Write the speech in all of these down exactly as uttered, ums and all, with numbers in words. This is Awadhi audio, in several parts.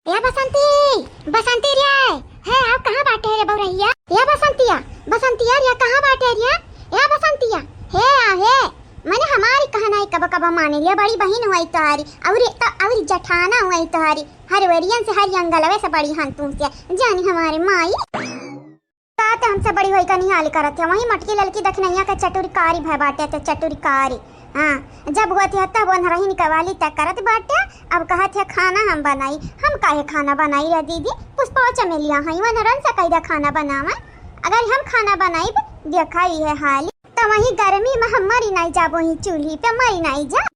ए बसंती, बसंती रे, हे आओ, कहाँ बाटे रे बउरहिया? ए बसंतिया, बसंतिया रे, कहाँ बाटे रे? ए बसंतिया, हे आ, हे, मने हमारी कहना है कब कब माने रे, बड़ी बहिन हुई तोहारी, अउरी त, अउरी जठाना हुई तोहारी, हर वेरियन से, हर यंगलवे से बड़ी हन तू से, जानी हमारे माई। का त हमसे बड़ी होई का निहाल करत है, वही मोटकी ललकी दखिनैया के चटुरकारी भय बाटे, त चटुरकारी। हाँ, जब होत है तब ओनरहिन कवाली तय करत बाटे, अब कहत है खाना हम बनाई। हम काहे खाना बनाई रे दीदी, पुष्पा चमेलिया हई, ओनरन से कह दे खाना बनावे। अगर हम खाना बनाइब, देखा ई है हाल, त वही गर्मी में हम मरी नाई जाबो, ही चूल्ही पे मरी नाई जा।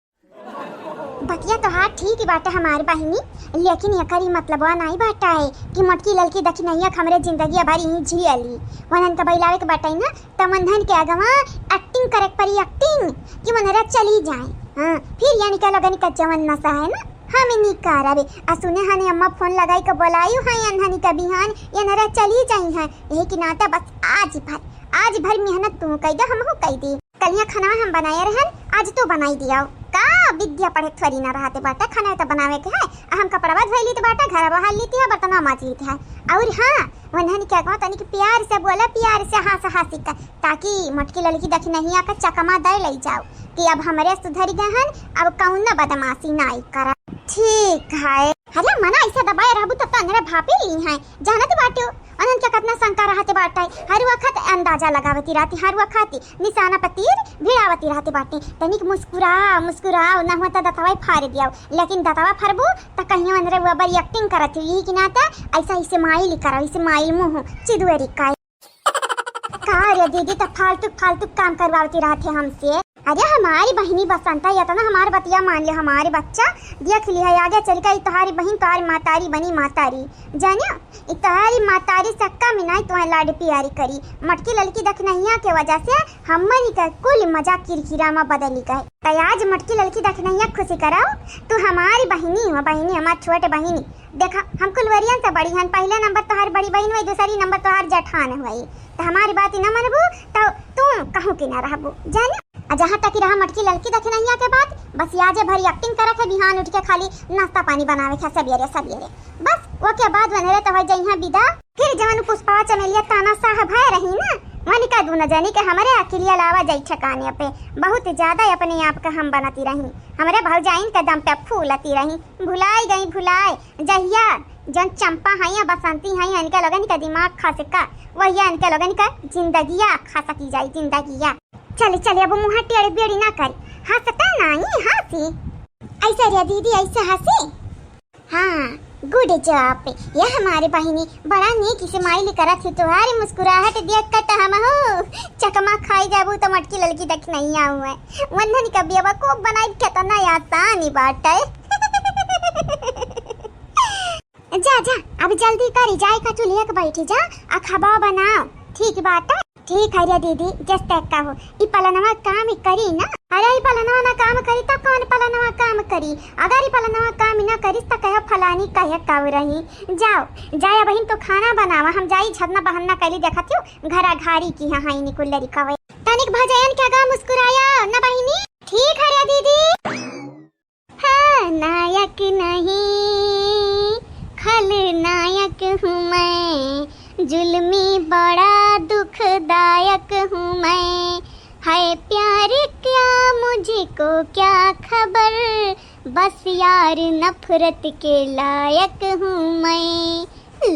बतिया तोहार ठीक ही बाटे हमार बहिनी, लेकिन एकर ई मतलबवा नाई बाटे कि मोटकी ललकी दखिनैया के हमरे जिंदगी भर यहीं जियली। वनन के बइलावे के बाटे ना, त वनन के अगवा acting करे के परी, acting, कि वनरा चली जाए। हाँ, फिर यानी के लोगन का जवन नशा है ना, हम नहीं करबे। आ सुने हने अम्मा फोन लगाई के बोलायु है अनहनी का बिहान, ये नरा चली जाई है। यही के नाते बस आज भर, आज भर मेहनत तू कई दे, हमहू कई दी। कलिया खाना हम बनाए रहन, आज तू बनाई दिया। का विद्या पढ़े थोड़ी ना रहते बाटे, खाना तो बनावे के है। आ हम कपड़ा धोई लीत बाटे, घर बहार लीत है, बर्तन माज लीत है। और हाँ, वनहन क्या कहत तनी कि प्यार से बोला, प्यार से हंस हंसी का, ताकि मोटकी ललकी दखिनैया का चकमा दे ले जाओ कि अब हमरे सुधर गए हन, अब कौनो बदमाशी नाई करा। ठीक है। अरे मना ऐसा दबाए रहबू तब तो अंदर भापे ली हैं, जानत बाटू। अनन के कितना शंका रहते बाटे, हर वक्त अंदाजा लगावती रहती, हर वक्त निशाना पर तीर भिड़ावती रहते बाटे। तनिक मुस्कुराओ, मुस्कुराओ, ना हुआ तो दतवा फाड़ दियाओ, लेकिन दतवा फरबू तो कहीं अंदर वो बड़ी acting करत हुई, यही की नाता ऐसा इसे माइल करो, इसे माइल मुँह चिदुअरी का। का रे दीदी, त फालतू, फालतू काम करवावती रहत है हमसे। अरे हमारी बहिनी बसंता, इतना हमार बतिया मान ले, हमारी बच्चा देख ली है, आगे चल के ई तोहारी बहिन तोहारी मातारी बनी, मातारी। जानियो, ई तोहारी मातारी सक्का मिनाई तोहार लाड प्यारी करी। मोटकी ललकी दखिनैया के वजह से हमनी का कुल मजाक किरकिरा में बदली गए। त आज मोटकी ललकी दखिनैया खुशी कराओ, तू हमारी बहिनी हो, बहिनी, हमार छोट बहिनी। देखा, हम कुल वरियन से बड़ी हन, पहले नंबर तोहार बड़ी बहिन हुई, दूसरी नंबर तोहार जठान हुई। त हमारी बात न मनबू, त तू कहूँ की ना रहबू, जाने। आ जहाँ तक रहा मोटकी ललकी दखिनैया के बात, बस याजे भरी acting करे के, बिहान उठ के खाली नाश्ता पानी बनावे के सवेरे सवेरे, बस। ओके बाद वनरे तो हो जइहा विदा। फिर जवन पुष्पा चमेलिया तानाशाह भय रही ना, वनिका दूनो जनी के हमरे अकिलिया लावा जाई ठिकाने पे। बहुत ज्यादा अपने आप का हम बनती रही, हमरे भौजाइन के दम पे फूलती रही। भुलाई गई, भुलाई। जहिया जन चंपा हई या बसंती हई, इनके लोगन के दिमाग खसका, वहिया इनके लोगन के जिंदगिया खसकी जाई, जिंदगिया। चली, चली, अब मुँह टेढ़ बेड़ी ना करी, हंसता नाई हंसी। ऐसे रे दीदी, ऐसे हंसी। हाँ, good job। ये हमारे बहिनी बड़ा नीक smile करत ही, तोहारी मुस्कुराहट देख के त हमहू चकमा खाई जाबू त मोटकी ललकी दखिनैया हुए। वंदन का बेवकूफ बनाई कितना आसान ही बाटे। जा, जा, अब जल्दी करी, जाए का चूल्हे के बैठी जा, आ खाबा बनाओ। ठीक बाटे। ठीक है रे दीदी, जस तक कहो। ई पलनवा काम करी ना? अरे ई पलनवा ना काम करी त कौन पलनवा काम करी? अगर ई पलनवा काम ना करी त कहे फलानी कहे कब रही। जाओ, जाए बहिन तू खाना बनावा, हम जाई झरना बहन्ना कैली देखत हूँ, घरा घारी की यहाँ हाई निकुल लरी कवे। तनिक भजयन के आगा मुस्कुराया ना बहिनी? ठीक है रे दीदी। हाँ, नायक नहीं, खलनायक हूँ मैं, जुल्मी बड़ा दुखदायक हूँ मैं। है प्यार क्या मुझको क्या खबर, बस यार नफरत के लायक हूँ मैं।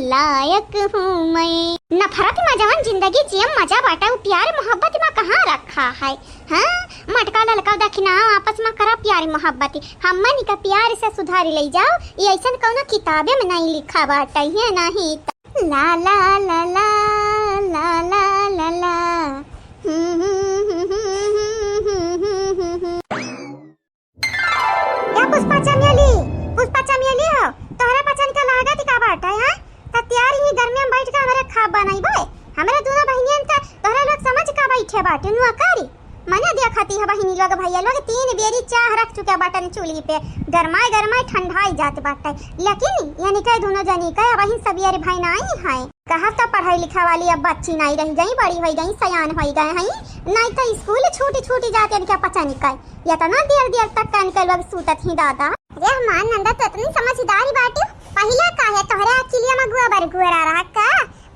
लायक हूँ मैं। नफरत में जवन जिंदगी जियम मजा बाटे, उ प्यार मोहब्बत में कहाँ रखा है? हाँ, मटका ललका दखिना आपस में करा प्यार मोहब्बत, हमन का प्यार से सुधार ले जाओ, ये ऐसन कौनो किताबे में नहीं लिखा बाटे, ये नहीं त। ला ला ला ला, ला ला ला ला। हम्म, हम्म, हम्म। या पुष्पा चमेली, पुष्पा चमेली हो, तोहरे पचन के लागत का बाटे, हैं? त त्यार ही गर्मी में बैठ के हमरे खाब बनाइबे। हमरे दोनों बहिनियन का तोहरे लोग समझ का बैठे बाटे, नुआ करी। मने देखती है बहिनी लोग, भैया लोग तीन बेरी चाह रख चुके बाटन चूल्ही पे, गरमाए गरमाए ठंडाई जात बाटे। लेकिन यानी के दोनों जनी के बहिन सबियर भाई नाई है। कहब त पढ़ाई लिखा वाली अब बच्ची नाई रह गई, बड़ी होई गई, सयान होई गए हैं, नाई त स्कूल छूटी छूटी जाते इनके पचन के। इतना देर देर तक का इनके लोग सूतत ही दादा। अरे हमार नंदा तो इतनी समझदारी बाटी, पहले का गोरा रहा का,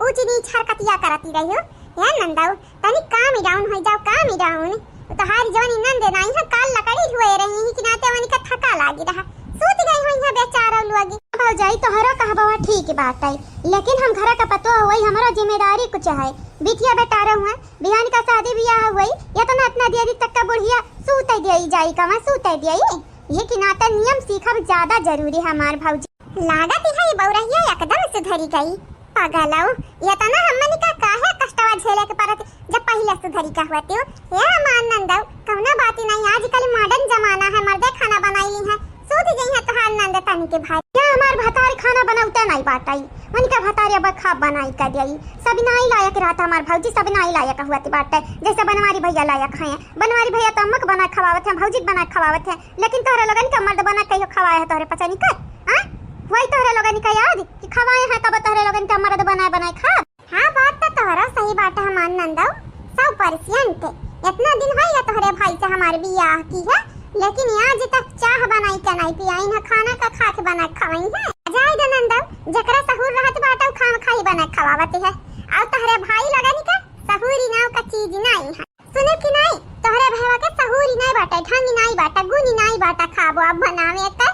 ऊंच नीच हरकतिया करती रही हो। हे नंदऊ, तनी calm down होइ जाओ, calm down। तोहारी जवानी नंद नाई है, काल लकड़ी ढोए रही है कि नाते वनिका थका लागी रहा। सूत गई होइहैं बेचारा लोगी। भौजाई, तोहरो कहबवा ठीक बाटै, लेकिन हम घरा का पतोह होई, हमरो जिम्मेदारी कुछ है। बिटिया बेटा रहुए, बिहान का शादी बियाह होई, इतना इतना देरी तक का बुढ़िया सूते देई जाई, कहाँ सूते देई? ये कि नाते नियम सीखब ज्यादा जरूरी है हमार भौजी। लागत है ये बौरहिया एकदम सुधरी गई। पागल हो, इतना हमनी का काहे कष्टवा झेले के पड़त, जब पहिले सुधरी का होती हो। हे हमार नंदऊ, कौनो बात नहीं, आजकल modern जमाना है, मर्दे खाना बनाई ली है, सूत गई है तोहार नंद तनी के भाई। या हमार भतार खाना बनौते नहीं बाटै, उनका भतार अब खा बनाई का दियाई, सब नाई लायक रहत हमार भौजी, सब नाई लायक हुआ बाटै, जैसे बनवारी भैया लायक हैं। बनवारी भैया तो अम्मा के बना खवावत हैं, भौजी के बना खवावत हैं, लेकिन तोहरे लोगन के मर्द बना कहियो खवाए है तोहरे पचनी कर? हाँ, वही तोहरे लोगन का याद कि खवाए हैं कब तोहरे लोगन के मर्द बनाए बनाए खा? हाँ, बात तो तोहरा सही बात है हमार नंदऊ, सौ percent। इतना दिन हो गया तोहरे भाई से हमारे बियाह की है, लेकिन आज तक चाह बनाई के नहीं पियाई है, खाना का खा के बना के खवाई है। जाए दे नंदऊ, जकरा सहूर रहत बाटे उ खाम खाई बना के खवावत है, और तोहरे भाई लगन के सहूरी नाव का चीज नहीं है। सुने कि नाई, तोहरे भैया के सहूरी नाई बाटे, ढंग नाई बाटे, गुणी नाई बाटे, खाबो अब बनावे के।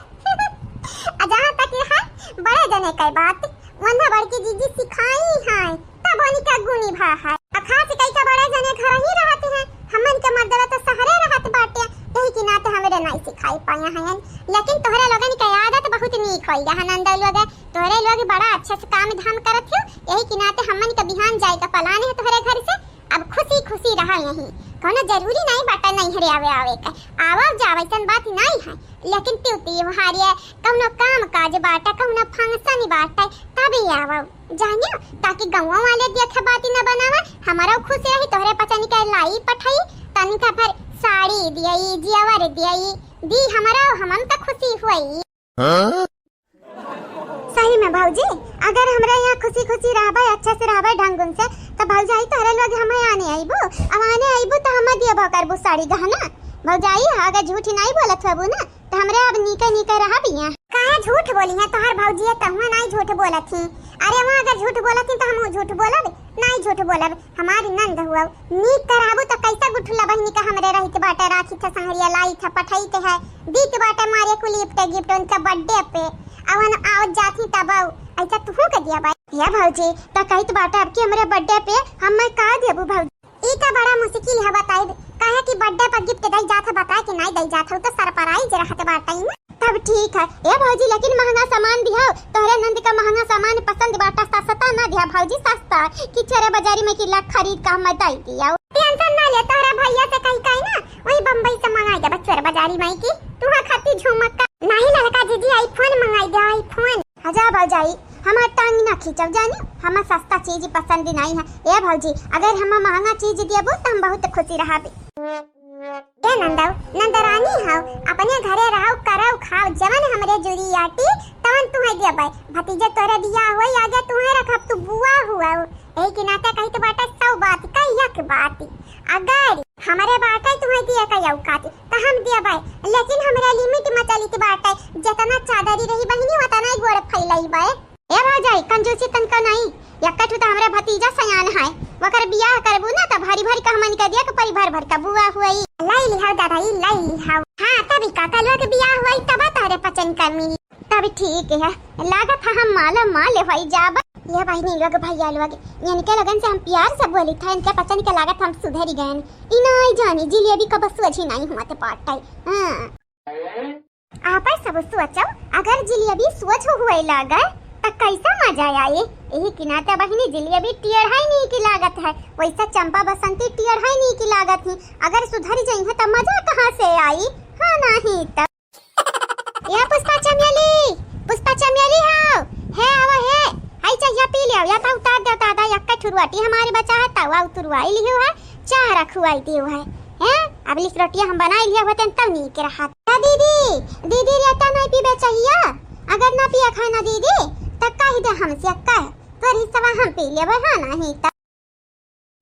आ जहाँ तक ये है, बड़े जने के बात, वन्ना बड़की जीजी सिखाई है, तब उनका गुणी भा है। आ खास कई का बड़े जने घर ही रहते हैं, हमन के मर्दवा तो सहरे रहत बाटे, यही के नाते हमरे नाई सिखाई पाए हैं। लेकिन तोहरे लोगन के आदत बहुत नीक होई है, नंदऊ लोग, तोहरे लोग बड़ा अच्छे से काम धाम करत हो, यही के नाते हमन के बिहान जाए का plan है तोहरे घर से। अब खुशी खुशी रहा यहीं, कौनो जरूरी नहीं बाटे नैहरे आवे आवे का। आवा जा, वैसन बात नहीं है, लेकिन त्योहार या कौनो काम काज बाटे, कौनो function बाटे, तबे आवा जानियो, ताकि गाँव वाले देखे बाती न बनावा। हमारा खुश रही, तोहरे पचनी के लाई पठाई, तनिका भर साड़ी दियई, जेवर दियई, दी हमारा, हमन त खुशी हुई। हाँ? सही में भौजी, अगर हमरा यहाँ खुशी खुशी रहबे, अच्छा से रहबे ढंगुन से, त भौजाई तोहरे लोग हमें आने आइबू। अब आने आइबू त हम दियबो करबू साड़ी गहना। भौजाई, अगर झूठ नहीं बोलत हबू ना, त हमरे अब नीके नीके रहब यहाँ। काहे झूठ बोली है तोहर भौजी है, तहुआ नहीं झूठ बोलत ही। अरे वहाँ अगर झूठ बोलत ही त हम झूठ बोलब? नहीं झूठ बोलब। हमारी नंद हुआ, नीक कराबू त कैसा गुठुला बहिनी का हमरे रहित बाटे, राखी थे संहरिया, लाई थे पठई थे है, दीत बाटे मारे कुलिप टे gift उनका birthday पे, अवन आवत जात ही तब आऊ, ऐसा तुहू के दिया बाई। हे भौजी, त कहित बाटे अब की हमरे birthday पे हम मैं का देबू भौजी? ई का बड़ा मुश्किल है बताई, काहे कि birthday पर gift दई जात है, बताए कि नहीं दई जात है, उ तो surprise रहत बाटे ना। तब ठीक है। ए भौजी, लेकिन महंगा सामान दिहाओ, तोहरे नंद का महंगा सामान पसंद बाटा, सस्ता ना दिहा भौजी, सस्ता, कि चोरे बाजारी में कि लाख खरीद का हम दई दिया। Tension ना ले, तोहरे भैया से कही कही ना, वही बम्बई से मंगाई देबा चोरे बाजारी में की, तुहा खाती झुमका। नहीं ललका जीजी, iPhone मंगाई दे, iPhone। अच्छा भौजाई, हमार टांग ना खींचब जानी, हमें सस्ता चीज पसंद नहीं है। ए भौजी, अगर हमें महंगा चीज देबू त हम बहुत खुशी रहबे। ए नंदऊ, नंदरानी हऊ, अपने घरे रहऊ, करऊ, खाऊ, जवन हमरे जुरी आटी, तवन तुहे देबै। भतीजे तोरे बियाह होई, आगे तुहे रखब, तू बुआ हुआ हो। एही के नाते कहित बाटे सौ बात का एक बात। अगर हमरे बाटे तुहे दिए का औकात, त हम देबै, लेकिन हमरे limit में चलित बाटे। जेतना चादरी रही बहिनी, ओतना ही गोड़ फैलैबै। ए भौजाई, कंजूसी तनका नहीं। एक्का ठू त हमरे भतीजा सयान है, ओकर बियाह करबू ना त भरी भरी का हमन के दिया के परी, भर भर का बुआ हुई। लाई लिहाव दादा, ई लाई लिहाव। हाँ, तभी काका लोग बियाह हुई तब तोहरे पचन कर मिली। तब ठीक है, लागत है हम माला माल होई जाब। ये बहिनी लोग, भैया लोग, इनके लोगन से हम प्यार से बोली था, इनके पचन के लागत हम सुधरी गए। ई नहीं जानी जिलेबी कब सोझी नहीं हुआ थे पाट टाई। हाँ। आपै सब सोचो, अगर जिलेबी सोझ हुए लागे, त कैसा मजा आए? एही के नाते बहिनी जिलेबी टेढ़ाई नीक लागत है, वैसा चंपा बसंती टेढ़ाई नीक लागत ही। अगर सुधर जइहे त मजा कहाँ से आई? हाँ, नहीं त। या पुष्पा चमेली, पुष्पा चमेली हो, हे आवा हे, हाई चाहिया पी लियो, या त उतार दे दादा, यक्का ठुरुआटी हमारे बचा है, तवा उतरवाई लियो है, चाह रखवाई दियो है। हैं? अब लिस रोटियां हम बनाई लिया होते तब नीक रहत। ए दीदी, दीदी रोटा नहीं पीबे चाहिया? अगर ना पिए खाए ना दीदी, त कह दे हमसे कह। तोर हिस्सा हम पी लेबे, हाँ नहीं त।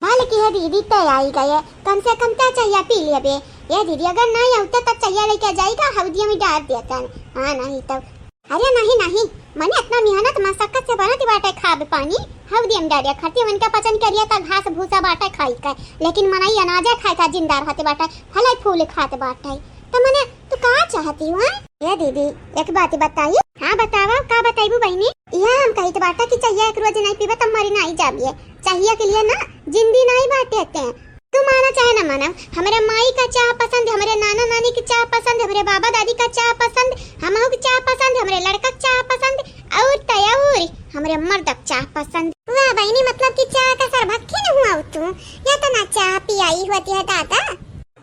भल की है दीदी ते आई गए, कम से कम ते चाहिया पी लेबे। ए दीदी अगर नहीं आउते त चाहिया लेके जाएगा, हौदिया में डाल देतन। हाँ नहीं त। अरे नहीं नहीं, मने इतना मेहनत मशक्कत से बनत बाटे खाब पानी, हऊ दियम डारिया खाती, उनका पचन करिया त घास भूसा बाटे खाई के, लेकिन मनई अनाजे खाए का जिंदा रहत बाटे, फले फूल खात बाटे। त मने तू का चाहती हो, हैं? ए दीदी, एक बात बताई। हाँ बतावा, का बताइबू बहिनी? यह हम कहित बाटे कि चाहिया एक रोज नहीं पीबे त मरी नहीं जाबिए। चाहिया के लिए ना जिंदी नहीं बाटे ते। तू माना चाहे ना माना, हमरे माई का चाह पसंद, हमरे नाना नानी की चाह पसंद, हमरे बाबा दादी का चाह पसंद, हमहू की चाह पसंद, हमरे लड़का का चाह पसंद, और त और हमरे मर्द का चाह पसंद। वाह बहिनी, मतलब कि चाह का सरभक्खी न हुआ तू, या तो ना चाह पियाई होती है दादा।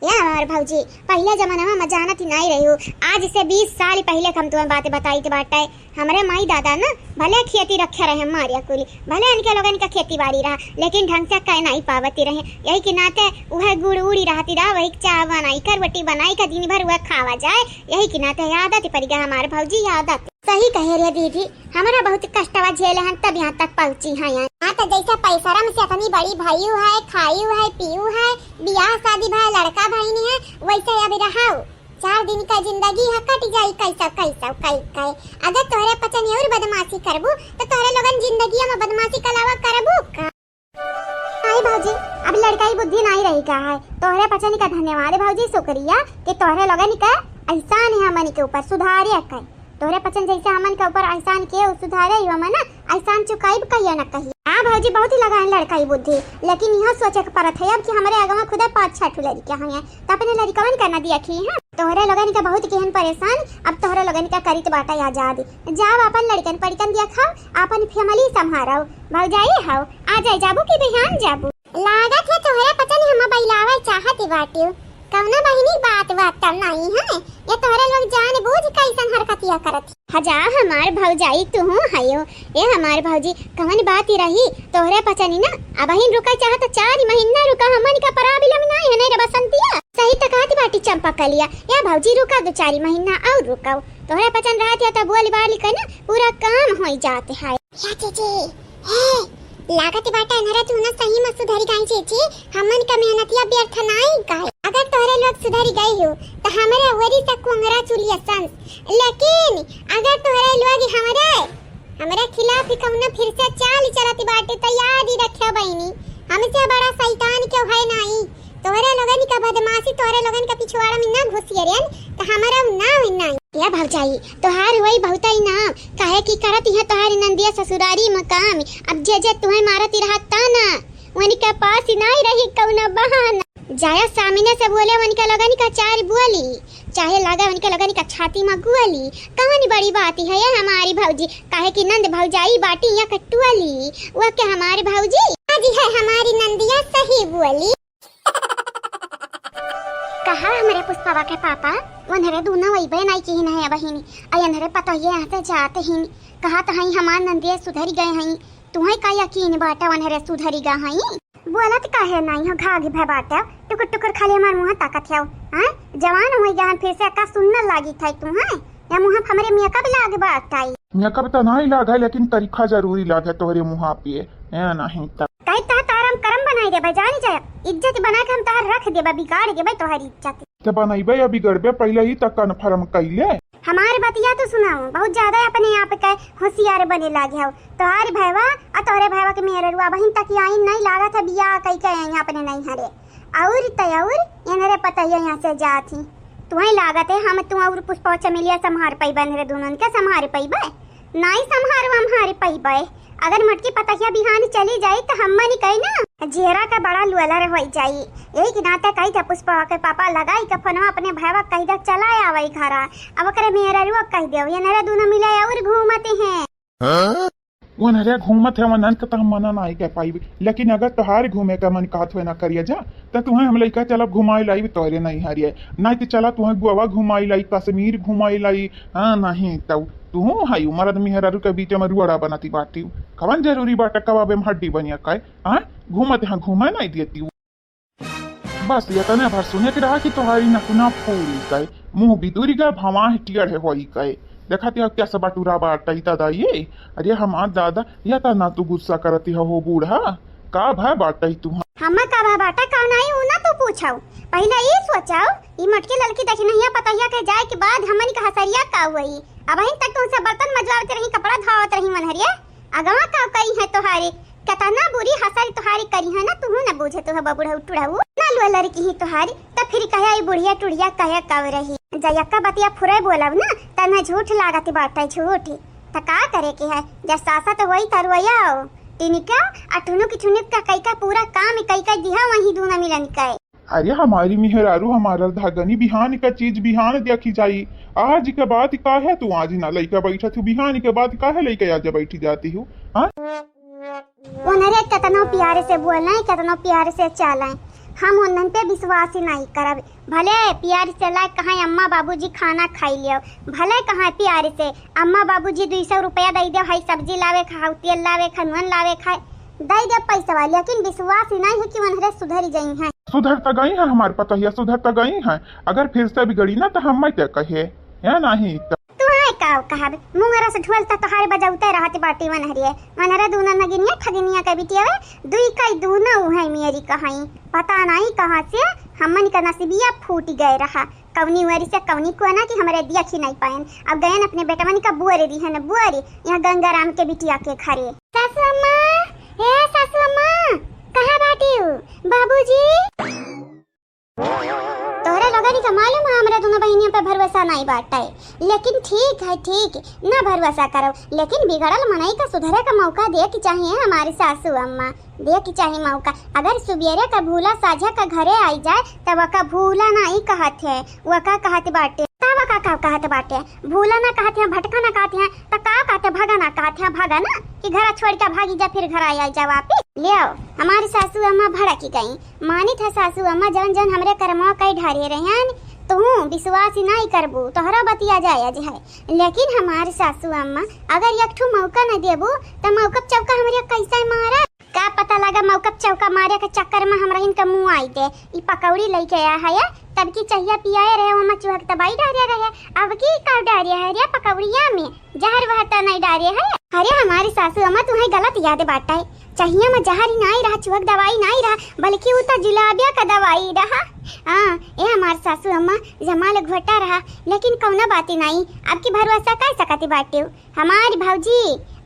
या हमार भौजी, पहिले जमाना में जानत ही नहीं रही हूँ, आज से बीस साल पहिले हम तुम्हें बात बताई थी बाटे। हमरे माई दादा ना भले खेती रखे रहे मारिया कुली, भले इनके लोगन का खेती बाड़ी रहा, लेकिन ढंग से कह नहीं पावती रहे। यही के नाते वह गुड़ उड़ी रहती रहा, वही चाह बनाई कर, रोटी बनाई कर, दिन भर वह खावा जाए। यही के नाते आदत पड़ गया हमारे भौजी, आदत। सही कहे रे दीदी, हमरा बहुत कष्टवा झेले हन, तब यहाँ तक पहुँची हैं। हाँ, तो जैसे पैसरम से अपनी बड़ी भइयू है, खायू है, पीयू है, बियाह शादी भय, लड़का भइनी है, वैसे अब रहाऊ। चार दिन का जिंदगी है, कट जाई कैसा कैसा कई कई। अगर तोहरे पचन और बदमाशी करबू, तो तोहरे लोगन जिंदगी में बदमाशी के अलावा करबू का? नहीं भौजी, अब लड़काई बुद्धि नहीं रही का है। तोहरे पचन का धन्यवाद भौजी, शुक्रिया कि तोहरे लोगन का एहसान है हमन के ऊपर, सुधारे के। तोहरे पचन जैसे हमन के ऊपर एहसान किए, उ सुधारे ही हमन ना, एहसान चुकाइब कहिया न कहिया। हाँ भौजी, बहुत ही लगान लड़काई बुद्धि, लेकिन यह सोचे के पड़त है अब कि हमरे आगे में खुदे पाँच छह ठो लड़कियाँ हुई हैं, तो अपने लड़कवन का न दिया खी हैं। तोहरे लोगन का बहुत केहन परेशान, अब तोहरे लोगन का करित बाटा आजाद। जाओ अपन लड़कन पड़कन दिया खाओ, अपन family संभारो। भौजाई हाओ, आ जाए जाबू कि बिहान जाबू? लागत है तोहरे पचन हम बइलावे चाहत बाटियो। कौनो बहिनी बात बात त नहीं है, ये तोहरे लोग जान बूझ कैसन हरकतिया करत। हजा हमार भौजाई तुहू हयो। ए हमार भौजी, कवन बात ही रही? तोहरे पचनी ना अबहिन रुका चाहत, चार महीना रुका, हमन का problem नहीं है नहीं रे बसंतिया। सही त कहत बाटी चंपा कलिया। ए भौजी रुका दो चार महीना और रुकाओ, तोहरे पचन रहत है त बोली बाली के ना पूरा काम होई जात है। या चीची, हे, लागत बाटे इनहरे दूनो सही में सुधरी गई चीची, हमन का मेहनतिया व्यर्थ नाई गए। अगर तोहरे लोग सुधरी गई हो, तो हमरे ओरी से कुंगरा चुलिया संस। लेकिन अगर तोहरे लोग हमरे, हमरे खिलाफ ही कौनो फिर से चाल चलत बाटे, तो याद ही रखियो बहिनी, हमसे बड़ा शैतान क्यों है नाई। तोहरे लोगन का बदमाशी, तोहरे लोगन का पिछवाड़ा में ना घुसियरियन, तो हमारा नाव ही नाई। या भौजाई, तोहार वही बहुताई नाम, काहे कि करत यहाँ तोहार नंदिया ससुरारी में काम। अब जे जे तुहे मारत ही रहत ता ना, उनके पास ही नहीं रही कौनो बहाना। जाया सामने से बोले उनके लोगन का चार बोली, चाहे लगा उनके लोगन का छाती में गोली। कौन बड़ी बात है ये हमारी भौजी, काहे कि नंद भौजाई बाटी या कटुअली, वो के हमारी भौजी। आज है हमारी नंदिया सही बोली। कहा हमरे पुष्पवा के पापा, उन्हरे दूनो वही बहन आई की नहीं बहिनी, आई उन्हरे पतोहिए यहाँ से जाते ही कहा तो हई हमार नंदिया सुधरी गए हई, तुहे का यकीन बाटे उन्हरे सुधरी गा हई? बोलत काहे नाई हो, घाघ भे बाटे, टुकुर टुकुर खाली हमार मुँह ताकत हो, हाँ? जवान हो गया हन, फिर से का सुनने लागी था तू, हाँ? या मुँह हमरे मेकअप लाग बाटे? मेकअप तो नहीं लाग है, लेकिन तरीका जरूरी लाग है तोहरे मुँह पे, ए नहीं तब। कहीं तह तार हम करम बनाई देबे, जानी जाए, इज्जत बना के हम तहर रख देबे, बिगाड़ देबे तोहरी इज्जत। ते बनइबे या बिगड़बे, पहिले ही तक confirm कइले। हमार बतिया तो सुनाओ, बहुत ज्यादा अपने आप के होशियार बने लागे हो। तोहार भैवा और तोहरे भैवा के मेहररुआ बहिन तक आई नहीं लागत है, बियाह कई के आई अपने नहीं हरे। और तय और इनरे पतहिया यहाँ से जात ही। तुहे लागत है हम तू और पुष्पा चमेलिया संभार पइबे, इनरे दोनों के संभार पइबे? नाई संभार वम्हार पइबे। अगर मोटकी पतहिया बिहान चली जाई तो हम मनी कही ना, जेरा का बड़ा लुअलर होई जाई। यही के नाते कही था पुष्पा के पापा लगाई के फोनवा अपने भैवा कही दे चला आवे घरा। अब ओकरे मेहररुआ कही देव, इनरे दोनों मिले और घूमते हैं। हाँ? उन्हरे घूमत है, उन्हन के तो हम मना नाई कर पाइबे, लेकिन अगर तोहार घूमे का मन कहत हुए ना करिया जा, त तुहे हम लइका चलब घुमाई लाई तोहरे नहीं हरिए, नहीं तो चला तुहे गोवा घुमाई लाई, कश्मीर घुमाई लाई। हाँ, नहीं तो तुहू हई मर्द मेहरारू के बीच में रुअड़ा बनती बाटी। कवन जरूरी बाटे कबाबे में हड्डी बनिया काए? हाँ, घूमत यहाँ घूमे नहीं देती। बस इतने भर सुने के रहा कि तोहारी नकुना फूल गए, मुंह बिदुरी गए, भवाह टेढ़ होई गए। देखा तिया कैसे बटुरा बाटई दादा ये। अरे हमार दादा, या तना तू गुस्सा करती हो बूढ़ा, का भय बाटई तू? हम्मा का भय बाटा का नहीं ऊ ना तू पूछाऊ, पहले ई सोचाऊ, ई मोटकी ललकी देखी नहीं पतहिया के जाए के बाद हमनी का हसरिया का हुई। अबहिन तक तुमसे बर्तन मजवावत रही, कपड़ा तही मनहरिया, अगवा का करी है तोहारी, केतना बुरी हसर तोहारी करी है ना, तुहू न बूझे तो है बबुढ़ऊ टुढ़ऊ, ना लुआ लड़की ही तोहारी, त फिर कहे ई बुढ़िया टुढ़िया कहे कब रही। जयक्का बतिया फुरे बोलब ना, तन्हे झूठ लागत बाटे, झूठ। त का करे के है, जब सासत होई त रोयाओ, टिनिका, आ टुनुक टुनुक का कई का पूरा काम कई का दिहा वही दूना मिलन के। अरे हमारी मेहरारू, हमारा धागनी, बिहान का चीज बिहान देखी जाई। आज के बात काहे तू आज ना लइका बैठा तू, बिहान के बात काहे लइका आज बैठी जाती हूँ, हाँ? उन्हरे केतनो प्यार से बोलें, केतनो प्यार से चलें, हम उन्हन पे विश्वास ही नहीं करब। भले प्यार से लाए कहाँ अम्मा बाबूजी खाना खाई लियो, भले कहाँ प्यार से अम्मा बाबूजी दुई सौ रुपया दे दे, हाई सब्जी लावे खा, हाउ तेल लावे खा, नून लावे खा, दे दे पैसा, लेकिन विश्वास ही नहीं है कि उन्हरे सुधर जाई हैं। सुधर त गई है हमार पतोहिया, सुधर त गई है। अगर फिर से बिगड़ी ना त हम मैं ते कहे, है नहीं त। तू है का कहब, मुंगरा से ढोल त तोहारे बजौते रहत बाटी मनहरिया। मनहरा दूना नगिनिया ठगिनिया के बिटिया वे, दुई कई दूना उहै मेरी कहाई। पता नहीं कहाँ से हमन का नसीबिया फूट गए रहा। कौनी वरी से कौनी कोना कि हमरे दिया खी नहीं पायन। अब गयन अपने बेटवन का बुअरे दिहन, बुअरे यहाँ गंगाराम के बिटिया के घरे। सासू अम्मा, ए सासू अम्मा, कहाँ बाटी हो? बाबूजी? तोहरे लोगन का मालूम है, हमरा दोनों बहिनियों पे भरोसा नहीं बाटे, लेकिन ठीक है, ठीक, ना भरोसा करो, लेकिन बिगड़ल मनई का सुधरे का मौका दे के चाहिए हमारी सासू अम्मा, दे के चाहिए मौका। अगर सुबेरे का भूला साझा का घरे आई जाए, तब वका भूला नहीं कहत है, वका कहत बाटे। तब वका का कहत बाटे? भूला ना कहत है, भटका ना कहत है, त का कहत है? भगा ना कहत है, भगा ना, कि घरा छोड़ के भागी जा, फिर घर आई, आई जा वापिस। ले आओ, हमारी सासू अम्मा भड़क गई। मानित है सासू अम्मा, जौन जौन हमरे करमवा कई ढारे रहन, तू विश्वास ही नाई करबू, तोहरा बतिया जायज है। लेकिन हमार सासू अम्मा, अगर एक ठो मौका न देबू, त मौका चौका हमरे कैसे मारा? का पता लगा मौका चौका मारे के चक्कर में हमरा इनका मुँह आई दे। ई पकौड़ी लेके आया है, तब की चहिया पियाए रहे, ओमा चुहक दवाई डारे रहे। अब की का डारे है रे पकौड़िया में? जहर वहर त नहीं डारे है। अरे हमारी सासू अम्मा, तुम्हें गलत याद बाटा है। चाहिया में जहर ही नहीं रहा, चुहक दवाई नहीं रहा, बल्कि उ त जुलाबिया का दवाई रहा। हाँ, ए हमार सासू अम्मा, जमाल घोटा रहा, लेकिन कौनो बात ही नहीं। अब की भरोसा कर सकती बाटे। हमारी भौजी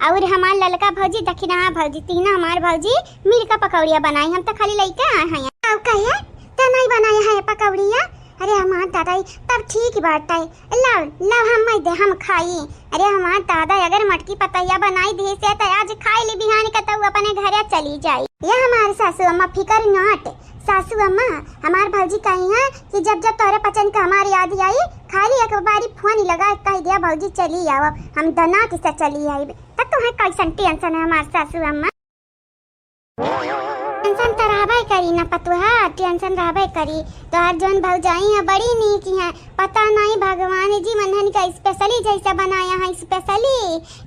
और हमार ललका भौजी, दखिना भौजी, तीनों हमार भौजी मिलकर पकौड़िया बनाई। हम तो खाली लइके आए हैं। अब कहे त नहीं बनाए हैं पकौड़िया? अरे हमार दादा, तब ठीक बाटे। लाओ, लाओ, हम मैं दे, हम खाई। अरे हमार दादा, अगर मटकी पतैया बनाई दे से, त आज खाई ली, बिहान का तऊ अपने घरे चली जाई। ये हमार सासू अम्मा फिकर not। सासू अम्मा, हमार भौजी कही है कि जब जब तोरे पचन का हमार याद आई, खाली एक बारी फोन लगा के कह दिया, "भौजी चली आओ, हम दनाक से चली आई।" तब तुम्हें कैसन टेंशन है हमार सासू अम्मा? टेंशन त रहबे करी ना पतुहा, टेंशन रहबे करी। तोहार जौन भौजाई है बड़ी नीक है, पता नहीं भगवान जी मनहन का specially जैसे बनाया है, specially।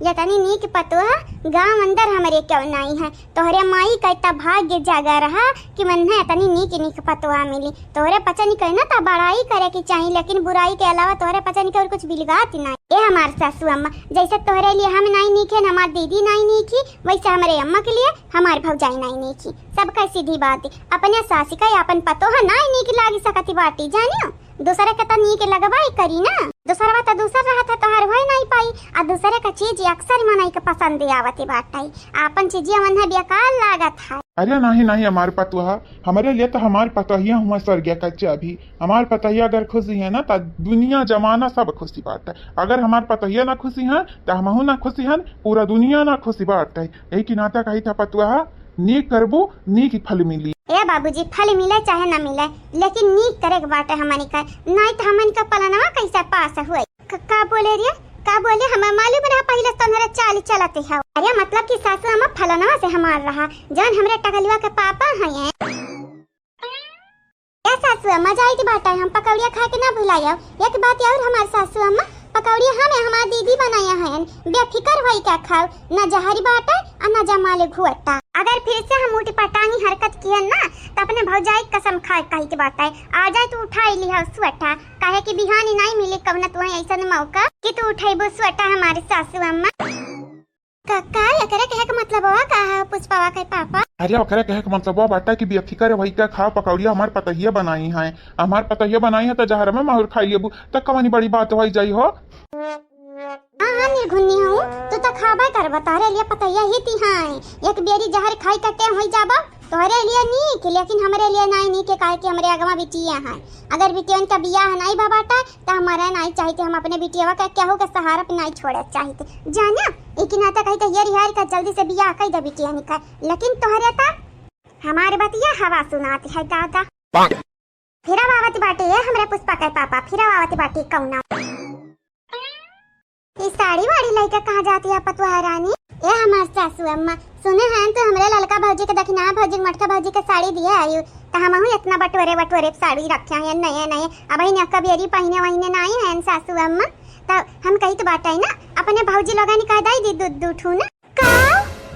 ये तनी नीक पतुहा गांव अंदर हमरे क्यों नहीं है। तोहरे माई का इतना भाग्य जागा रहा कि मनहे तनी नीक नीक पतुहा मिली। तोहरे पचन के ना त बड़ाई करे के चाही, लेकिन बुराई के अलावा तोहरे पचन के और कुछ बिलगात नहीं। ए हमार सासू अम्मा, जैसे तोहरे लिए हम नहीं नीक है, हमार दीदी नहीं नीक ही, वैसे हमरे अम्मा के लिए हमार भौजाई नाई नीक ही। सबका सीधी बात, अपने सास का अपन पतोह नाई नीक लागी सकती बाटी, जानियो। दूसरे के त नीक लगबा ही करी ना। दूसरवा त दूसर रहत है, तोहार होए नाई पाई। आ दूसरे का चीज अक्सर मनई के पसंद आवत बाटे। आपन चीजिया मन है बेकार लागत है। अरे नहीं, नहीं, हमार पतोह, हमरे लिए त हमार पतोहिया हुआ स्वर्ग का चाबी। हमार पतोहिया अगर खुशी है ना, त दुनिया जमाना सब खुशी बाटे। अगर हमार पतोहिया ना खुशी है, त हमहू ना खुशी हन, पूरा दुनिया ना खुशी बाटे। यही की नाता कही था पतुआ, नीक करबू, नीक फल मिली। ए बाबूजी, फल मिले चाहे ना मिले, लेकिन नीक करे के बाटे हमनी का, नाई त हमनी का पलनवा कैसे पास हुए। क-, का बोले रे? का बोले? हमें मालूम रहा पहले से तोहरे चाल चलत है। अरे मतलब कि सासू अम्मा फलनवा से हमार रहा, जौन हमरे टकलुआ के पापा हैं। ए सासू अम्मा, जाइत बाटे, हम पकौड़िया खाए के ना भुलायब। एक बात और हमार सासू अम्मा, पकौड़िया हमें हमार दीदी बनाया हयन, बेफिकर होई के खाओ, ना जहरी बाटे और ना जमाले घुअट्टा। अगर फिर से हम उटपटांगी हरकत कियन ना, त अपने भौजाई के कसम खाए कही के बाटे, आ जाए तो उठाई लिहा सुअट्टा, काहे कि बिहानी नहीं मिली कौनो तुहे ऐसन मौका कि तू उठेबू सुअट्टा हमारे सासू अम्मा। का, का एकरे कहे के मतलबवा का है पुष्पवा के पापा? अरे ओकरे कहे के मतलबवा बाटा कि बेफिकर होई के खाओ, पकौड़िया हमार पतोहिया बनाई है, हमार पतोहिया बनाई है त जहर में माहुर खाई लेबू त कवनी बड़ी बात होई जाई हो। हाँ, हाँ, निर्घुन्नी हूँ, तू तो खाबे करबा, तोहरे लिए पतोहिया ही ती हैं। एक बेरी जहर खाई कटे होई जाबा, तोहरे लिए नीक, लेकिन हमरे लिए नाई नीक, काहे कि हमरे अगवा बिटिया हैं। अगर बिटियन का बियाह नाई भा बाटे, त हमरे नाई चाहित, हम अपने बिटियवा का केहू के सहारा पे नाई छोड़े चाहित। जाना, एक नाता कही तो ये रिहार का जल्दी से बियाह कई दे बिटियन का, लेकिन तोहरे ता हमार बतिया हवा सुनात है दादा। फिर आवत बाटे, ए, हमरे पुष्पा के पापा, फिर आवत बाटे कौना। ई साड़ी वाड़ी लइके कहाँ जाती है पतुआ रानी? ए, हमार सासू अम्मा, सुने हैं तो हमरे ललका भौजी के, दखिना भौजी के, मोटका भौजी के साड़ी दिए आयु, त हमहू इतना बटोरे बटोरे साड़ी रखे हैं नए नए, अब ही नक्का बेरी पहिने वहिने नाई हैं सासू अम्मा। त हम कही तो बाटे ना, अपने भौजी लोगन कह दाई दी दू दू ठू ना। का?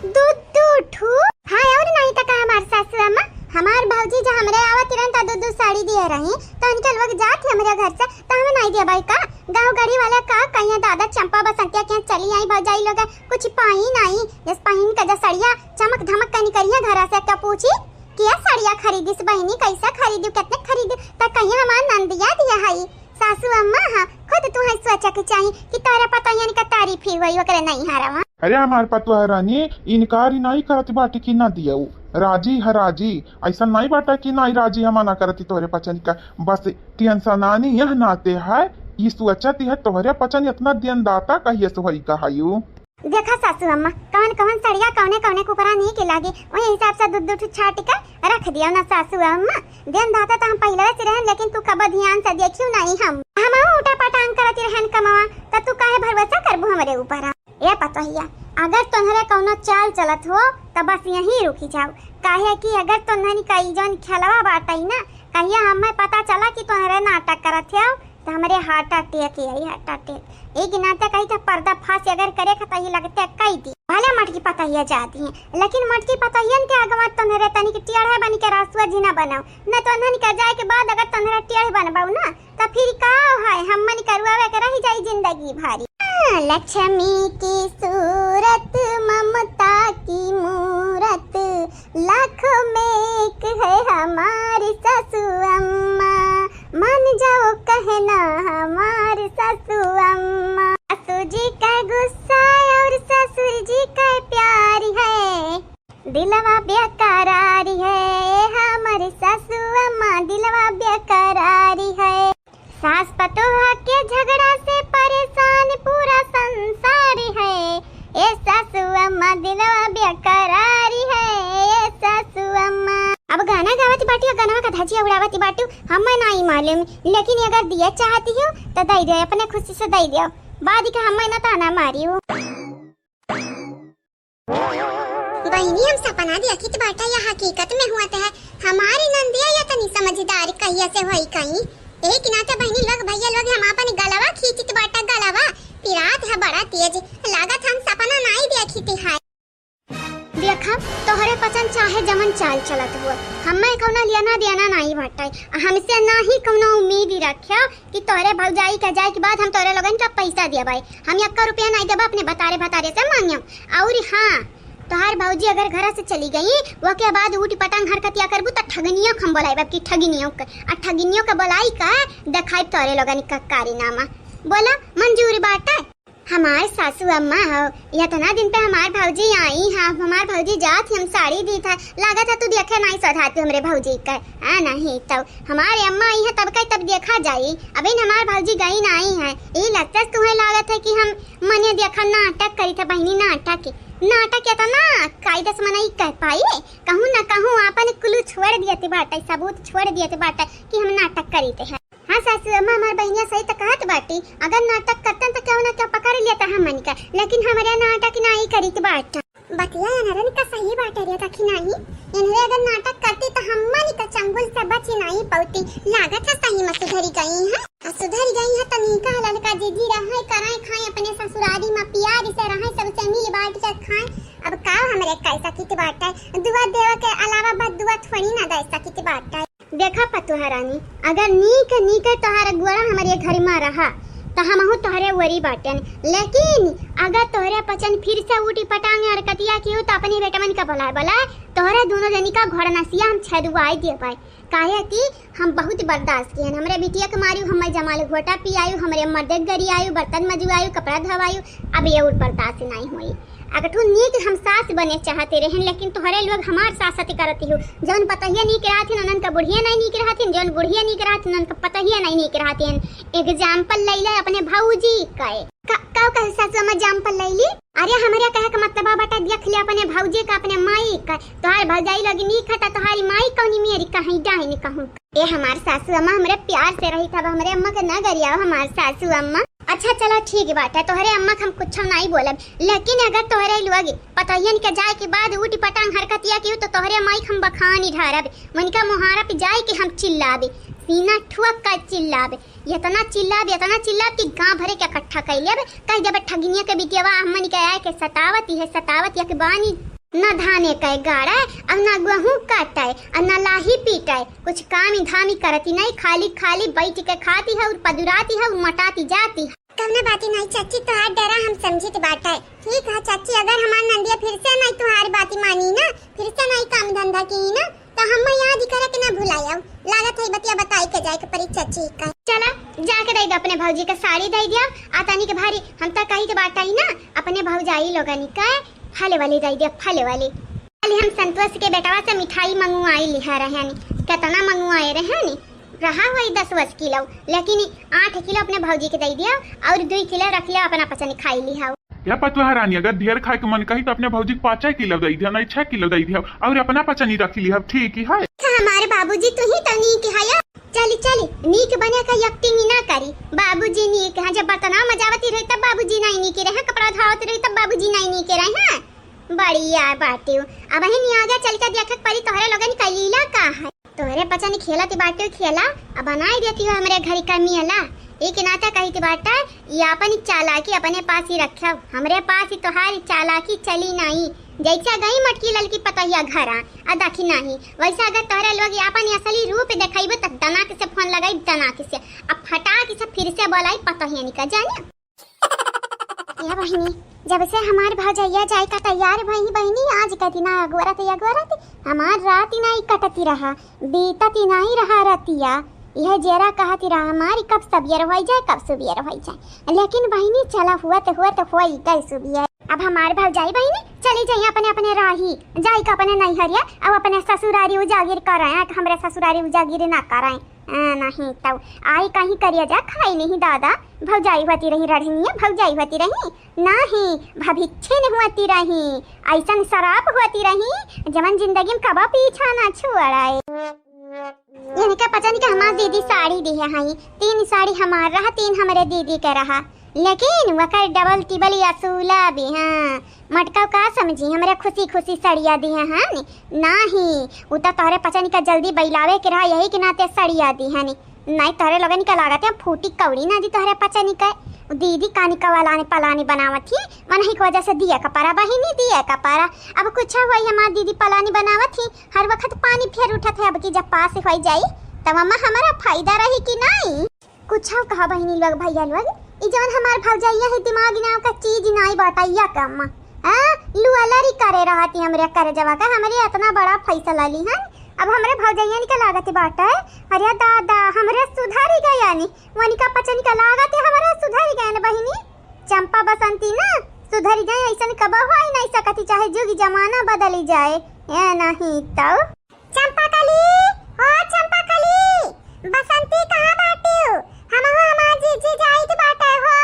दू दू ठू? हाँ, और नहीं तो का हमार सासू अम्मा, हमार भौजी जो हमरे आवत रहन त दू दू साड़ी दिए रही, तो उनके लोग जात ही हमरे घर से, तो हम नहीं देबै का? गाँव गढ़ी वाला का कहिए, दादा चंपा बसंतिया के चली आई भौजाई लोग, कुछ पाई नहीं, जस पहिन के जो सड़िया चमक धमक के निकलिए घर से, क्या पूछी कि ये सड़िया खरीदिस बहिनी, कैसे खरीदू, कितने खरीदू, तो कहिए हमार नंदिया दिया है। सासू अम्मा, हाँ, खुद तुहैं सोचे के चाही कि तोहरे पतोहियन का तारीफ ही होई, ओकरे नहीं हरवा। अरे हमार पतोह रानी, इनकार ही नहीं करत बाटी कि ना दियऊ, राजी है राजी, ऐसा नहीं बाटा कि नहीं राजी हम ना करती तोहरे पचन का, बस टेंशनानी यह नाते है, ई सोचत है तोहरे पचन इतना देनदाता कहिए से होई कहायु। देखा सासू अम्मा, कवन कवन सड़िया कवने कवने कुकरा नीक लागे, ओही हिसाब से दू दू ठो छाट के रख दियो ना सासू अम्मा। देनदाता तो हम पहिले से रहन, लेकिन तू कब ध्यान से देखियो नहीं हम। हम उठा पटांग करत रहन कमवा, त तू काहे भरोसा करबू हमरे ऊपर? ए पतोहिया, अगर तोहरे कौनो चाल चलत हो, त बस यहीं रुकी जाओ, काहे कि अगर तोहनी का ई जौन खेलवा बाटई ना, कहिया हमें पता चला कि तोहरे नाटक करत हो, त हमरे heart attack आई, heart attack। एक नाते कही त पर्दा फाश अगर करे के त ई लगते कई दी। भले मटकी पतोहिया जाती हैं, लेकिन मटकी पतोहियन के अगवा तोहरे तनिक टेढ़ा बनी के रसुआ जी ना बनाओ, न तो उन्हन के जाए के बाद अगर तोहरे टेढ़ बनबाऊ ना, त फिर का है, हमन करुआवे के रह जाई जिंदगी भरी। हाँ, लक्ष्मी की सूरत ममता की मूरत, लाखों में एक है हमारी सासू अम्मा, मान जाओ कहना हमारी सासू अम्मा। सासू जी का गुस्सा और ससुर जी का प्यार है, दिलवा बेकरार है, हमारी सासू अम्मा दिलवा बेकरार है। सास पतोह के झगड़ा से परेशान पूरा संसार है, ए सासू अम्मा दिलवा बेकरार है, ए सासू अम्मा। अब गाना गावत बाटी और गाना का धजिया उड़ावत बाटू, हमें नाई मालूम, लेकिन अगर दिया चाहती हो तो दे दे, अपने खुशी से दे दे, बाद के हमें ना ताना मारी हो। बहिनी, हम सपना देखित बाटा या हकीकत में हुआ है? हमारी नंदिया या तनी समझदार कहिया से होई कहीं। एक नाते बहिनी लोग, भैया लोग, हम अपन गलवा खींचित बाटा, गलवा पिरात है बड़ा तेज, लागत हम सपना नाई देखित है। देखा, तोहरे पचन चाहे जमन चाल चलत हुआ, हमें कौनो लेना देना नाई बाटे, हमसे ना ही कौनो उम्मीद ही रख्या कि तोहरे भौजाई के जाए के बाद हम तोहरे लोगन का पैसा देबै, हम एक्का रुपया नाई देबै, अपने बतारे भतारे से मांग्यो। और हाँ, तोहार भौजी अगर घर से चली गई, ओके बाद ऊटी पटांग हरकतिया करबू त ठगनियों के हम बोलाइब कि ठगिनियों के, आ ठगिनियों के बोलाई का देखाइब तोहरे लोगन का कारनामा। बोला, मंजूर बाटे? हमार सासू अम्मा हो, इतना दिन पे हमार भौजी आई हैं, हमार भौजी जात ही हम साड़ी दी था, लागत है तू देखे नाई सधाती हमरे भौजी के, हाँ नहीं तो हमारे अम्मा आई है तब के तब देखा जाई, अभी हमार भौजी गई नाई है, यही लगता है तुम्हें लागत है कि हम मने देखा नाटक करी था बहिनी, नाटक, नाटक इतना कायदे से मनई कर पाई, कहूँ ना कहूँ आपन कुलू छोड़ दिए थे बाटे, सबूत छोड़ दिए थे बाटे कि हम नाटक करी थे हैं। हाँ सासू अम्मा, हमार बहिनिया सही त कहत बाटी, अगर नाटक करतन त केहू ना केहू पकड़ लेता हमन का, लेकिन हमरे नाटक नाई करित बाटा। बतिया अनरन का सही बाटे रे, देखी नाही, इनरे अगर नाटक करती त हमन का चंगुल से बची नाई पौती। लागत है सही में सुधरी गई है। आ सुधरी गई है त नीका ललका दीदी रहे, कराए खाए अपने ससुरारी में प्यार से रहे, सबसे मिल बांट के खाए। अब का हमरे कह सकित बाटे, दुआ देवे के अलावा बस दुआ थोड़ी ना दे सकित बाटे। देखा पतोह रानी, अगर नीक नीक तोहार गोड़ा हमरे घर में रहा, त हमहू तोहरे ओरी बाटेन, लेकिन अगर तोहरे पचन फिर से उठी पटांग हरकतिया किहु तो अपने बेटवन का बोलाए, बोलाए, तोहरे दुनो जनी का घोड़नसिया हम छेदुआई देबै। काहे कि हम बहुत बर्दाश्त किहन, हमरे बिटिया के मारिउ, हम्मै जमाल घोटा पियाइउ, हमरे मर्दे के गरियाइउ, बर्तन मजुआइउ, कपड़ा धोवाइउ, अब ये और बर्दाश्त नाहीं होई। अगर तू नीक हम सास बने चाहते रहन, लेकिन तोहरे लोग हमार सासती करती हो। जौन पतहिया नीक रहतिन, उनन का बुढ़िया नाहीं नीक रहतिन, जौन बुढ़िया नीक रहतिन, उनन का पतहिया नाहीं नीक रहतिन। Example लैले अपने भौजी के। का, का कहे सासू अम्मा example लैली? अरे हमरे कहे का मतलब बाटे, देख ले अपने भौजी का, अपने माई का। तोहार भौजाई लगी नीक है त तोहारी माई कौनी मेरी कहीं डाइन कहूँ। ए हमार सासू अम्मा, हमरे प्यार से रही तब हमरे अम्मा के ना गरियाओ हमार सासू अम्मा। अच्छा चला ठीक बाटे, तोहरे अम्मा के हम कुछ नाहीं बोलब, लेकिन अगर तोहरे लोग पतोहियन के जाए के बाद उठी पटांग हरकतिया किहु तो तोहरे माई के हम बखानी ढारब, उनका मुहारा पे जाए के हम चिल्लाबे, सीना ठुक कर चिल्लाबे, इतना चिल्लाब, इतना चिल्लाब कि गाँव भरे के इकट्ठा कइ लेब। कहि देब ठगिनिया के बिटियावा हमनी के आए के सतावत है, सतावत है कि बानी न धाने के गाड़े, अब न गेहूं काटे, अब न लाही पीटे, कुछ कामी धामी करती नाहीं, खाली खाली बैठ के खाती है और पदुराती है और मोटाती जाती है। कवनो बाती नाहीं चाची, तोहार डरा हम समझित बाटे। ठीक है चाची, अगर हमार नंदिया फिर से नाहीं तोहार बाती मानी ना, फिर से नाहीं काम धंधा की ना, तो हम याद करे के ना भुलायब। लागत है बतिया बताई के जाए के परी चाची का। चला, जाके दे दे अपने भौजी के साड़ी दे दिया। आ तनी के भारी हम तो कही के बाटा ही ना, अपने भौजाई लोगन के फल वाली दे दिया, फल वाली। खाली हम संतोष के बेटवा से मिठाई मंगवाई लिहा रहनी, कितना मंगवाए रहनी, रहा हुई दस वस किलो, लेकिन आठ किलो अपने भौजी के दे दिया और दुई किलो रख लिया, अपना पचन खाई लिहा। या पतोहा रानी, अगर ढेर खाए के मन कही तो अपने भौजी के पाँच किलो दे दिया, नहीं छह किलो दे दिया और अपना पचनी रख लिया, ठीक ही है। अच्छा, हमारे बाबूजी तू ही तो नीक है या? चली चली, नीक बने का acting ही ना करी। बाबूजी नीक है, जब बर्तनवा मजावती रही तब बाबूजी नहीं नीक रहे, कपड़ा धोवत रही तब बाबूजी नहीं नीक रहे। हाँ, बढ़िया बाटियो। अब ही नहीं आगे चल के देखे के परी तोहरे लोगन का लीला का है। तोहरे पचन खेलत बाटियो खेला, अब बनाई देती हो हमरे घर का मियला। एक नाता कही थी बाटा, ये अपन चालाकी अपने पास ही रखब, हमरे पास ही तोहारी चालाकी चली नाई। जैसे गई मटकी ललकी पतोहिया घरा, आ दखी नाई, वैसे अगर तोहरे लोग ये अपन असली रूप देखइबे, त दनाक से फोन लगाई, दनाक से, अब फटाक से फिर से बोलाई पतोहिया निका जाने। ए बहिनी, जब से हमार भौजैया जाए का तैयार भई बहिनी, आज का दिना अगोरत अगोरत हमार रात ही नाई कटती रहा, बीतती नाई रहा रतिया। यह जेरा कहती रहा हमारी कब सबियर होई जाए, कब सुबियर होई जाए। लेकिन बहिनी चला हुआ तो हुआ तो होई गई सुबियर। अब हमार भौजाई बहिनी चली जाई अपने अपने राही, जाई का अपने नैहरिया, अब अपने ससुरारी उजागिर कराए, हमरे ससुरारी उजागिर ना कराए। आ, नहीं तो आई कहीं करिया जा खाई नहीं दादा, भौजाई होती रही रढ़निया, भौजाई होती रही, नाही भभिक्षिन होती रही, ऐसन शराब होती रही, जवन जिंदगी में कबो पीछा ना छोड़ाए। इनका पचन के हमार दीदी साड़ी दिहे हई, तीन साड़ी हमार रहा, तीन हमरे दीदी के रहा, लेकिन वकर डबल टिबल असूला भी, हाँ, मटका का समझी, हमरे खुशी खुशी सड़िया दिहे हन। नाही, उ त तोहरे पचनी का जल्दी बैलावे के रहा, यही के नाते सड़िया दिहन। नाही तोहरे लोगन का लागत है फूटी कौड़ी ना दी तोहरे पचनी का। दीदी कानी कवालानी पलानी बनावत ही, मनही के वजह से दिए का परा बहिनी, दिए का परा। अब कुछ होई हमार दीदी पलानी बनावत ही, हर वक्त पानी फेर उठत है, अब की जब पास होई जाई तब अम्मा हमारा फायदा रही कि नाही? कुछ कहा बहिनी लोग, भैया लोग, ई जवन हमार भौजैया है, दिमाग नाम का चीज नाई बाटैया कम। हाँ, लुअलरी करे रहती हमरे करजवा का, हमरे इतना बड़ा फैसला ली हन। अब हमरे भौजैया निका लागत बाटे, अरे दादा, हमरे सुधरी गया नी, वनिका पचनिका लागत है, हमरे सुधरी गए न बहिनी। चंपा बसंती ना सुधरी गए, ऐसन कबो होई नहीं सकती, चाहे जुग जमाना बदली जाए, ए नहीं तो। चंपा कली, ओ चंपा कली, बसंती कहाँ बाटियो? हमहू हमार जीजी जाइत बाटे हो।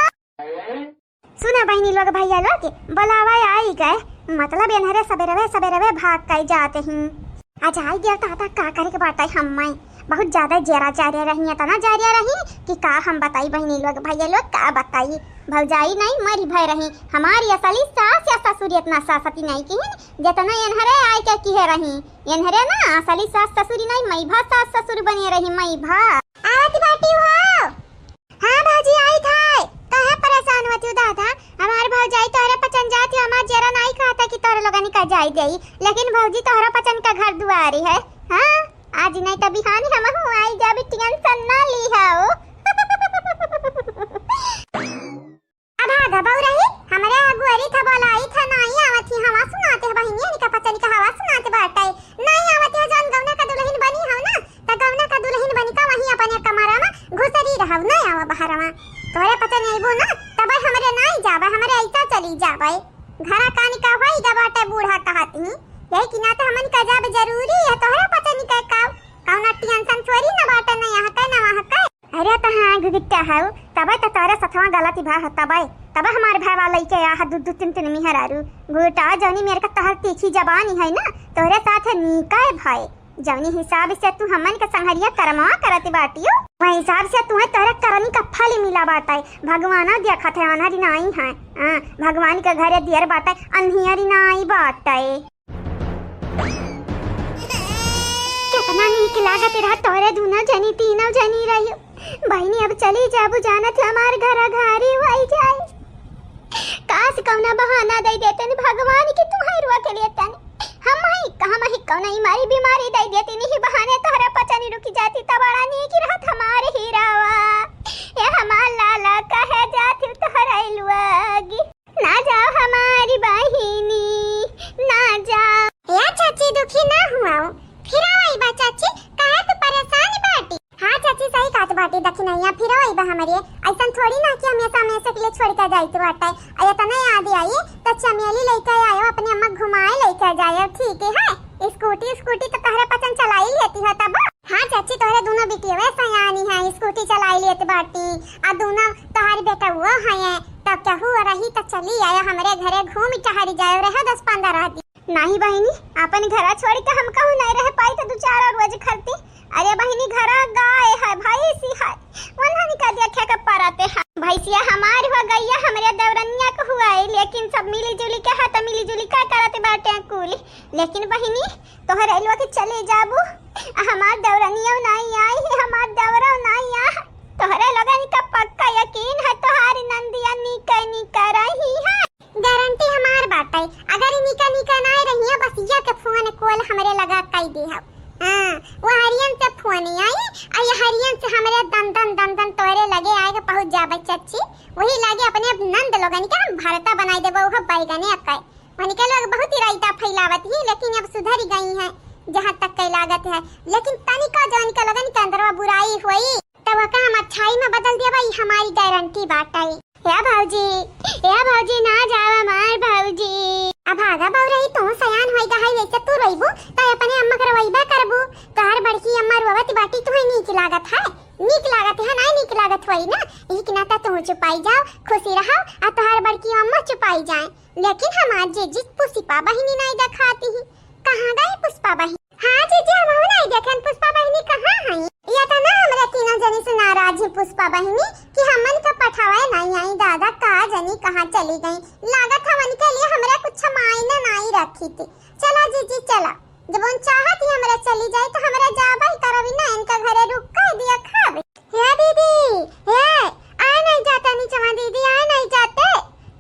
सुना बहिनी लोग, भैया लोग, बुलावा आई गए, मतलब एनहरे सबेरवे सबेरवे भाग कई जाते ही। आज आई गया तो आता का करे के बाटे हम्मे, बहुत ज्यादा जरा जारिया रही, इतना जारिया रही कि का हम बताई बहिनी लोग, भैया लोग का बताई। भौजाई नहीं मरी भय रही, हमारी असली सास या ससुर इतना सासती नहीं किहिन, जितना एनहरे आए के किहे रही। एनहरे ना असली सास ससुर नहीं, मई भा सास ससुर बने रही, मई भा। आवत बाटी हो। हाँ भौजी, आई था। काहे परेशान होती हो दादा? हमार भौजाई तोहरे पचन जाती, हमार जेरा नहीं कहता कि तोहरे लोगन का जाई देई, लेकिन भौजी तोहरा पचन का घर दुआरी है। हाँ, आज नहीं तो बिहानी हमहू आई जाबी, tension ना ली हो। अब भागा बउरही, हमरे अगुअरी था, बोलाई था, नाई आवत ही, हवा सुनाते है बहिनिया, निका पचनी का हवा सुनाते बाटे, नाई आवत है, जौन गौना का दुलहिन बनी हौ ना, त गौना का दुलहिन बनी का वहीं अपने कमरा मा घुसरी रहौ, नाई आवा बहरवा। तोरे पचनी अइबू ना, तबै हमरे नाई जाबे, हमरे ऐसा चली जाबे। घरा कानी का होई गा बाटे बूढ़ा कहत ही, यही के नाते हमन का जाब जरूरी है, तोहरे पचनी का काव, कौना tension थोड़ी ना बाटे, ना यहाँ का, ना वहाँ का। अरे त हाँ, गुगिट्टा हऊ, तबै त तोरे सथवा गलती भा ह, तबै, तबै हमार भावा लइके आ ह दू दू तीन तीन मेहरारू। गुगिट्टा जौनी मेर का तोहर तीखी जबानी है ना, तोरे साथ नीके भय। जौनी हिसाब से तू हमन के संघरिया करमवा करत बाटियो, वही हिसाब से तुहे तोरे करनी का फल मिला बाटे। भगवाना देखत है, अन्हरी नाई है। हाँ, भगवान के घरे दियर बाटे, अन्हियरी नाई बाटे। केतना नीक लागत रहा तोहरे दूनो जनी, तीनों जनी रहियो। बहिनी, अब चली जाबू, जानत हमार घरा घारी होई जाए। काश कौना बहाना दे देतन भगवान कि तू हैरुआ के लिए तन। हम ही, हम ही कौना ई मारी बीमारी दे देती, नहीं बहाने तोहरा पचनी रुकी जाती, त बड़ा नीक रहत हमार हीरावा। ये हमार लाला कहे जाती तोहरा लुआगी। ना जाओ हमारी बहिनी, ना जाओ। ए चाची, दुखी ना हुआओ, फिर अइबा चाची, काहे तू परेशान बाटी? हाँ चाची, सही कहत बाटी दखिनैया, फिर अइबा हमरे। ऐसन थोड़ी ना कि हमेशा हमेशा के लिए छोड़ के जाइत बाटे। आ एतना याद आई त चमेली लइके आयो, अपने अम्मा घुमाए लइके जायो, ठीक है? स्कूटी, स्कूटी तो तोहरे पचन चलाई लेती हो तब। हाँ चाची, तोहरे दूनो बिटियवे सयानी है, स्कूटी चलाई लेत बाटी, आ दूनो तोहार बेटउओ है, तब केहू रही त चली आयो हमरे घरे, घूम टहरी जायो, रहो दस पन्द्रह दिन। नाही बहिनी, अपन घरा छोड़ के हम कहूँ नहीं रह पाई त दू चार रोज खरती। अरे बहिनी, घरा गाय है, भैंसी है, उन्हन का देखे के परत है। भैंसिया हमार हो, गैया हमरे देवरनिया के हुआ है, लेकिन सब मिली जुली के है त मिली जुली का करत बाटे कुल। लेकिन बहिनी, तोहरे लोग के चले जाबू, आ हमार देवरनिया नाई आई है, हमार देवरा नाई आ, तोहरे लोगन का पक्का यकीन है तोहार नंदिया नीके नीके रही है। गारंटी हमार बाटे, अगर ई नीका नीका नाई रहिया, बस इया के फोन कॉल हमरे लगा कई देहब। हाँ, वो हरियन से फोन आई, आ ये हरियन से हमरे दन दन दन दन तोरे लगे आए के पहुँच जाबे चच्ची, वही लागे अपने नंद लोगन के हम भरता बनाई देबो, वो बैगने अकाई। वनिके लोग बहुत ही रायता फैलावत ही, लेकिन अब सुधर गई हैं, जहाँ तक के लागत है। लेकिन तनिका जवनिका लोगन के अंदरवा बुराई होई, त वका हम अच्छाई में बदल देबा, ई हमारी गारंटी बाटे। ए भौजी, ए भौजी, ना जावा हमार भौजी। अब भागा बउरही, तू सयान होई गा है, वैसे तू रोइबू, त अपने अम्मा के रोइबा करबू। तोहार बड़की अम्मा रोवत बाटी, तुहे नीक लागत है? नीक लागत है, ना नीक लागत होई ना, एक नाता तू चुपाई जाओ, खुशी रहो, आ तोहार बड़की अम्मा चुपाई जाए। लेकिन हमार जीजी पुष्पा बहिनी नाई देखाती ही। कहाँ गई पुष्पा बहिनी? हाँ जीजी, हम नाई देखन पुष्पा बहिनी कहाँ हई? या त ना हमरा तीनों जनी से नाराज ही पुष्पा बहिनी कि हमन का पठावे नाई आई। दादा का जनी कहाँ चली गई? लागत हमन के लिए हमरा कुछ मायने नाई रखी थी। चला जीजी चला, जब उन चाहत ही हमरा चली जाए त हमरा जाबे करबी ना, इनका घरे रुक कर दिया खाबे। हे दीदी, हे, आए नहीं जाते नीचवा दीदी, आए नहीं जाते।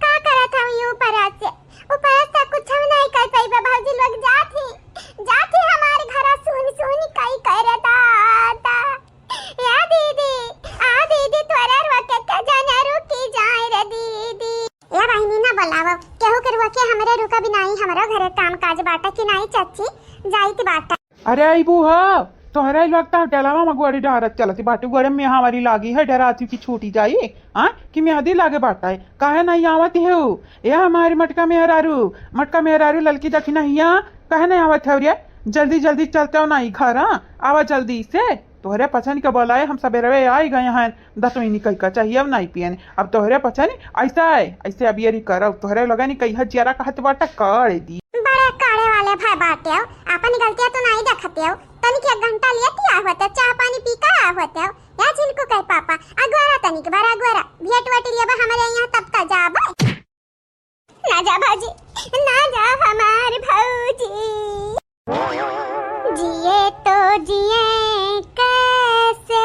का करत हऊ यू ऊपर से? ऊपर से कुछ हम नहीं कर पाइबे, भौजी लोग जात ही, जात ही हमारे घर सुन सुन कई करे दादा। या दीदी, आ दीदी, तोरा रोके के जाने रुकी जाए रे दीदी। ए बहिनी, ना बोलावो, केहू के रोके हमरे रुका भी नाही, हमरो घरे काम काज बाटा कि नाही चच्ची, जाइत बाटा। अरे अइबू ह, तोहरे लगता है डेलावा में गोड़ी डहरत चलत बाटे, गोड़े में हमारी लागी है, डराती की छूटी जाई, हाँ, कि मेहदी लागे बाटा है, काहे नहीं आवत है? ए हमारी मटका मेहरारू, मटका मेहरारू ललकी दखिनहिया, काहे नहीं आवत है रे? जल्दी जल्दी चलते हो ना ई घर, हाँ? आवा जल्दी से। तोहरे पचन के बोलाए हम सबेरवे आई गए हैं, दतुइनी कई का चाहिए अब नहीं पियन। अब तोहरे पचन ऐसा है, ऐसे अब ये री करब, तोहरे लोगन कई है जियरा कहत बाटा काढ़ दी। बड़े काढ़े वाले भाई बाटे हो, अपन गलतियां तो नहीं देखते हो। तनिक एक घंटा लेती आ होते, चाह पानी पी कर आ होते हो। या जिनको कहे पापा, अगोरा तनिक बार अगोरा, भेंट वेट लेबा हमरे यहाँ तब त जाबे। ना जा भौजी, ना जा हमार भौजी। जिए तो जिए कैसे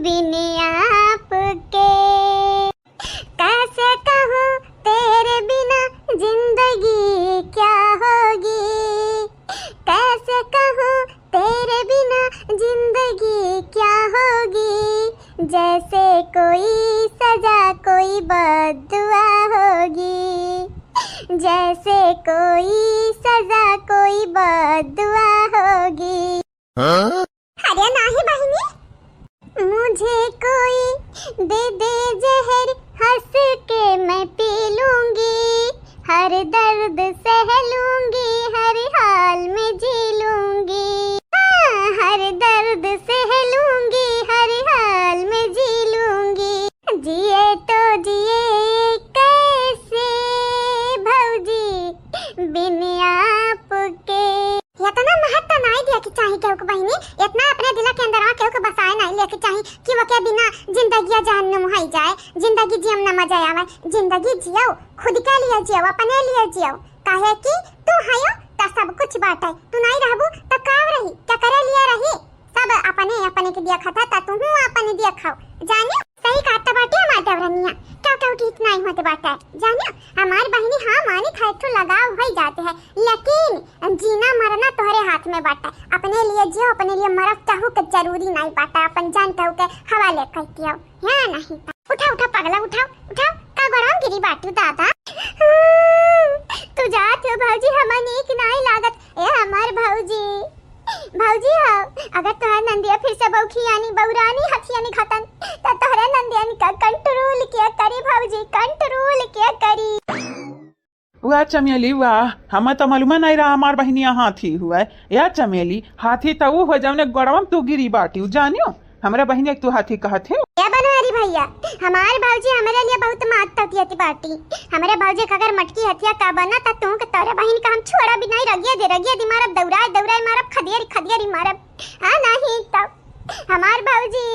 बिन आपके, कैसे कहूँ तेरे बिना जिंदगी क्या होगी, कैसे कहूँ तेरे बिना जिंदगी क्या होगी, जैसे कोई सजा कोई जैसे कोई सजा, कोई बद्दुआ होगी। हाँ? अरे नाही बहिनी। मुझे कोई दे दे जहर, हंस के मैं पी लूंगी, हर दर्द सह लूंगी, हर हाल में जी लूंगी। हाँ, हर दर्द सह लूंगी, हर हाल में जी लूंगी। जिए तो जिए कैसे भौजी बिन आपके। इतना महत्व नाई दिया के चाही केहू के बहिनी, इतना अपने दिला के अंदरवा केहू के बसाए नाई लिया के चाही कि ओके बिना जिंदगिया जहन्नुम होई जाए, जिंदगी जियम न मजा आवे। जिंदगी जियो, खुद के लिए जियो, अपने लिए जियो, काहे कि तू हयो त सब कुछ बाटे, तू नाई रहबू त का रही, केकरे लिए रही? सब अपने अपने के देखत है, त तुहू अपने देखो, जानियो। सही कहत बाटे हमार देवरनिया, केहू केहू ठीक नाई होत बाटे, जानियो। हमार बहिनी हाँ मानी खाए तो लगाव होई जाते है, लेकिन जीना मरना तोहरे हाथ में बाटे। अपने लिए जियो, अपने लिए मरो, केहू के जरूरी नाई बाटे, अपन जान केहू के हवाले कर दियो, है नहीं तो। उठा उठा पगला, उठाओ उठाओ, का गरम गिरी बाटू दादा। तू जात हो भौजी, हमार नीक नाई लागत। ए हमार भौजी, भौजी हो, अगर तोहर नंदिया फिर से बौखियानी बौरानी हथियानी खतन, त तोहरे नंदियन का कंट्रोल किया करी भौजी, कंट्रोल किया करी। वाह चमेली वाह, हमें तो मालूम नहीं रहा हमार बहिनिया हाथी हुआ है। या चमेली, हाथी तो ऊ हो जौने गोड़वा में तू गिरी बाटी, ऊ जानियो, हमरे बहिनिया के तू हाथी कहत है। ए बनवारी भैया, हमार भौजी हमरे लिए बहुत मात तकियत बाटी। हमरे भौजी के अगर मटकी हथिया का बना त तू के तोरे बहिन का हम छोड़ा भी नहीं, रगिया दे, रगिया दे मारब, दौड़ाए दौड़ाए मारब, खदेरी खदेरी मारब। हाँ नहीं तो हमार भौजी,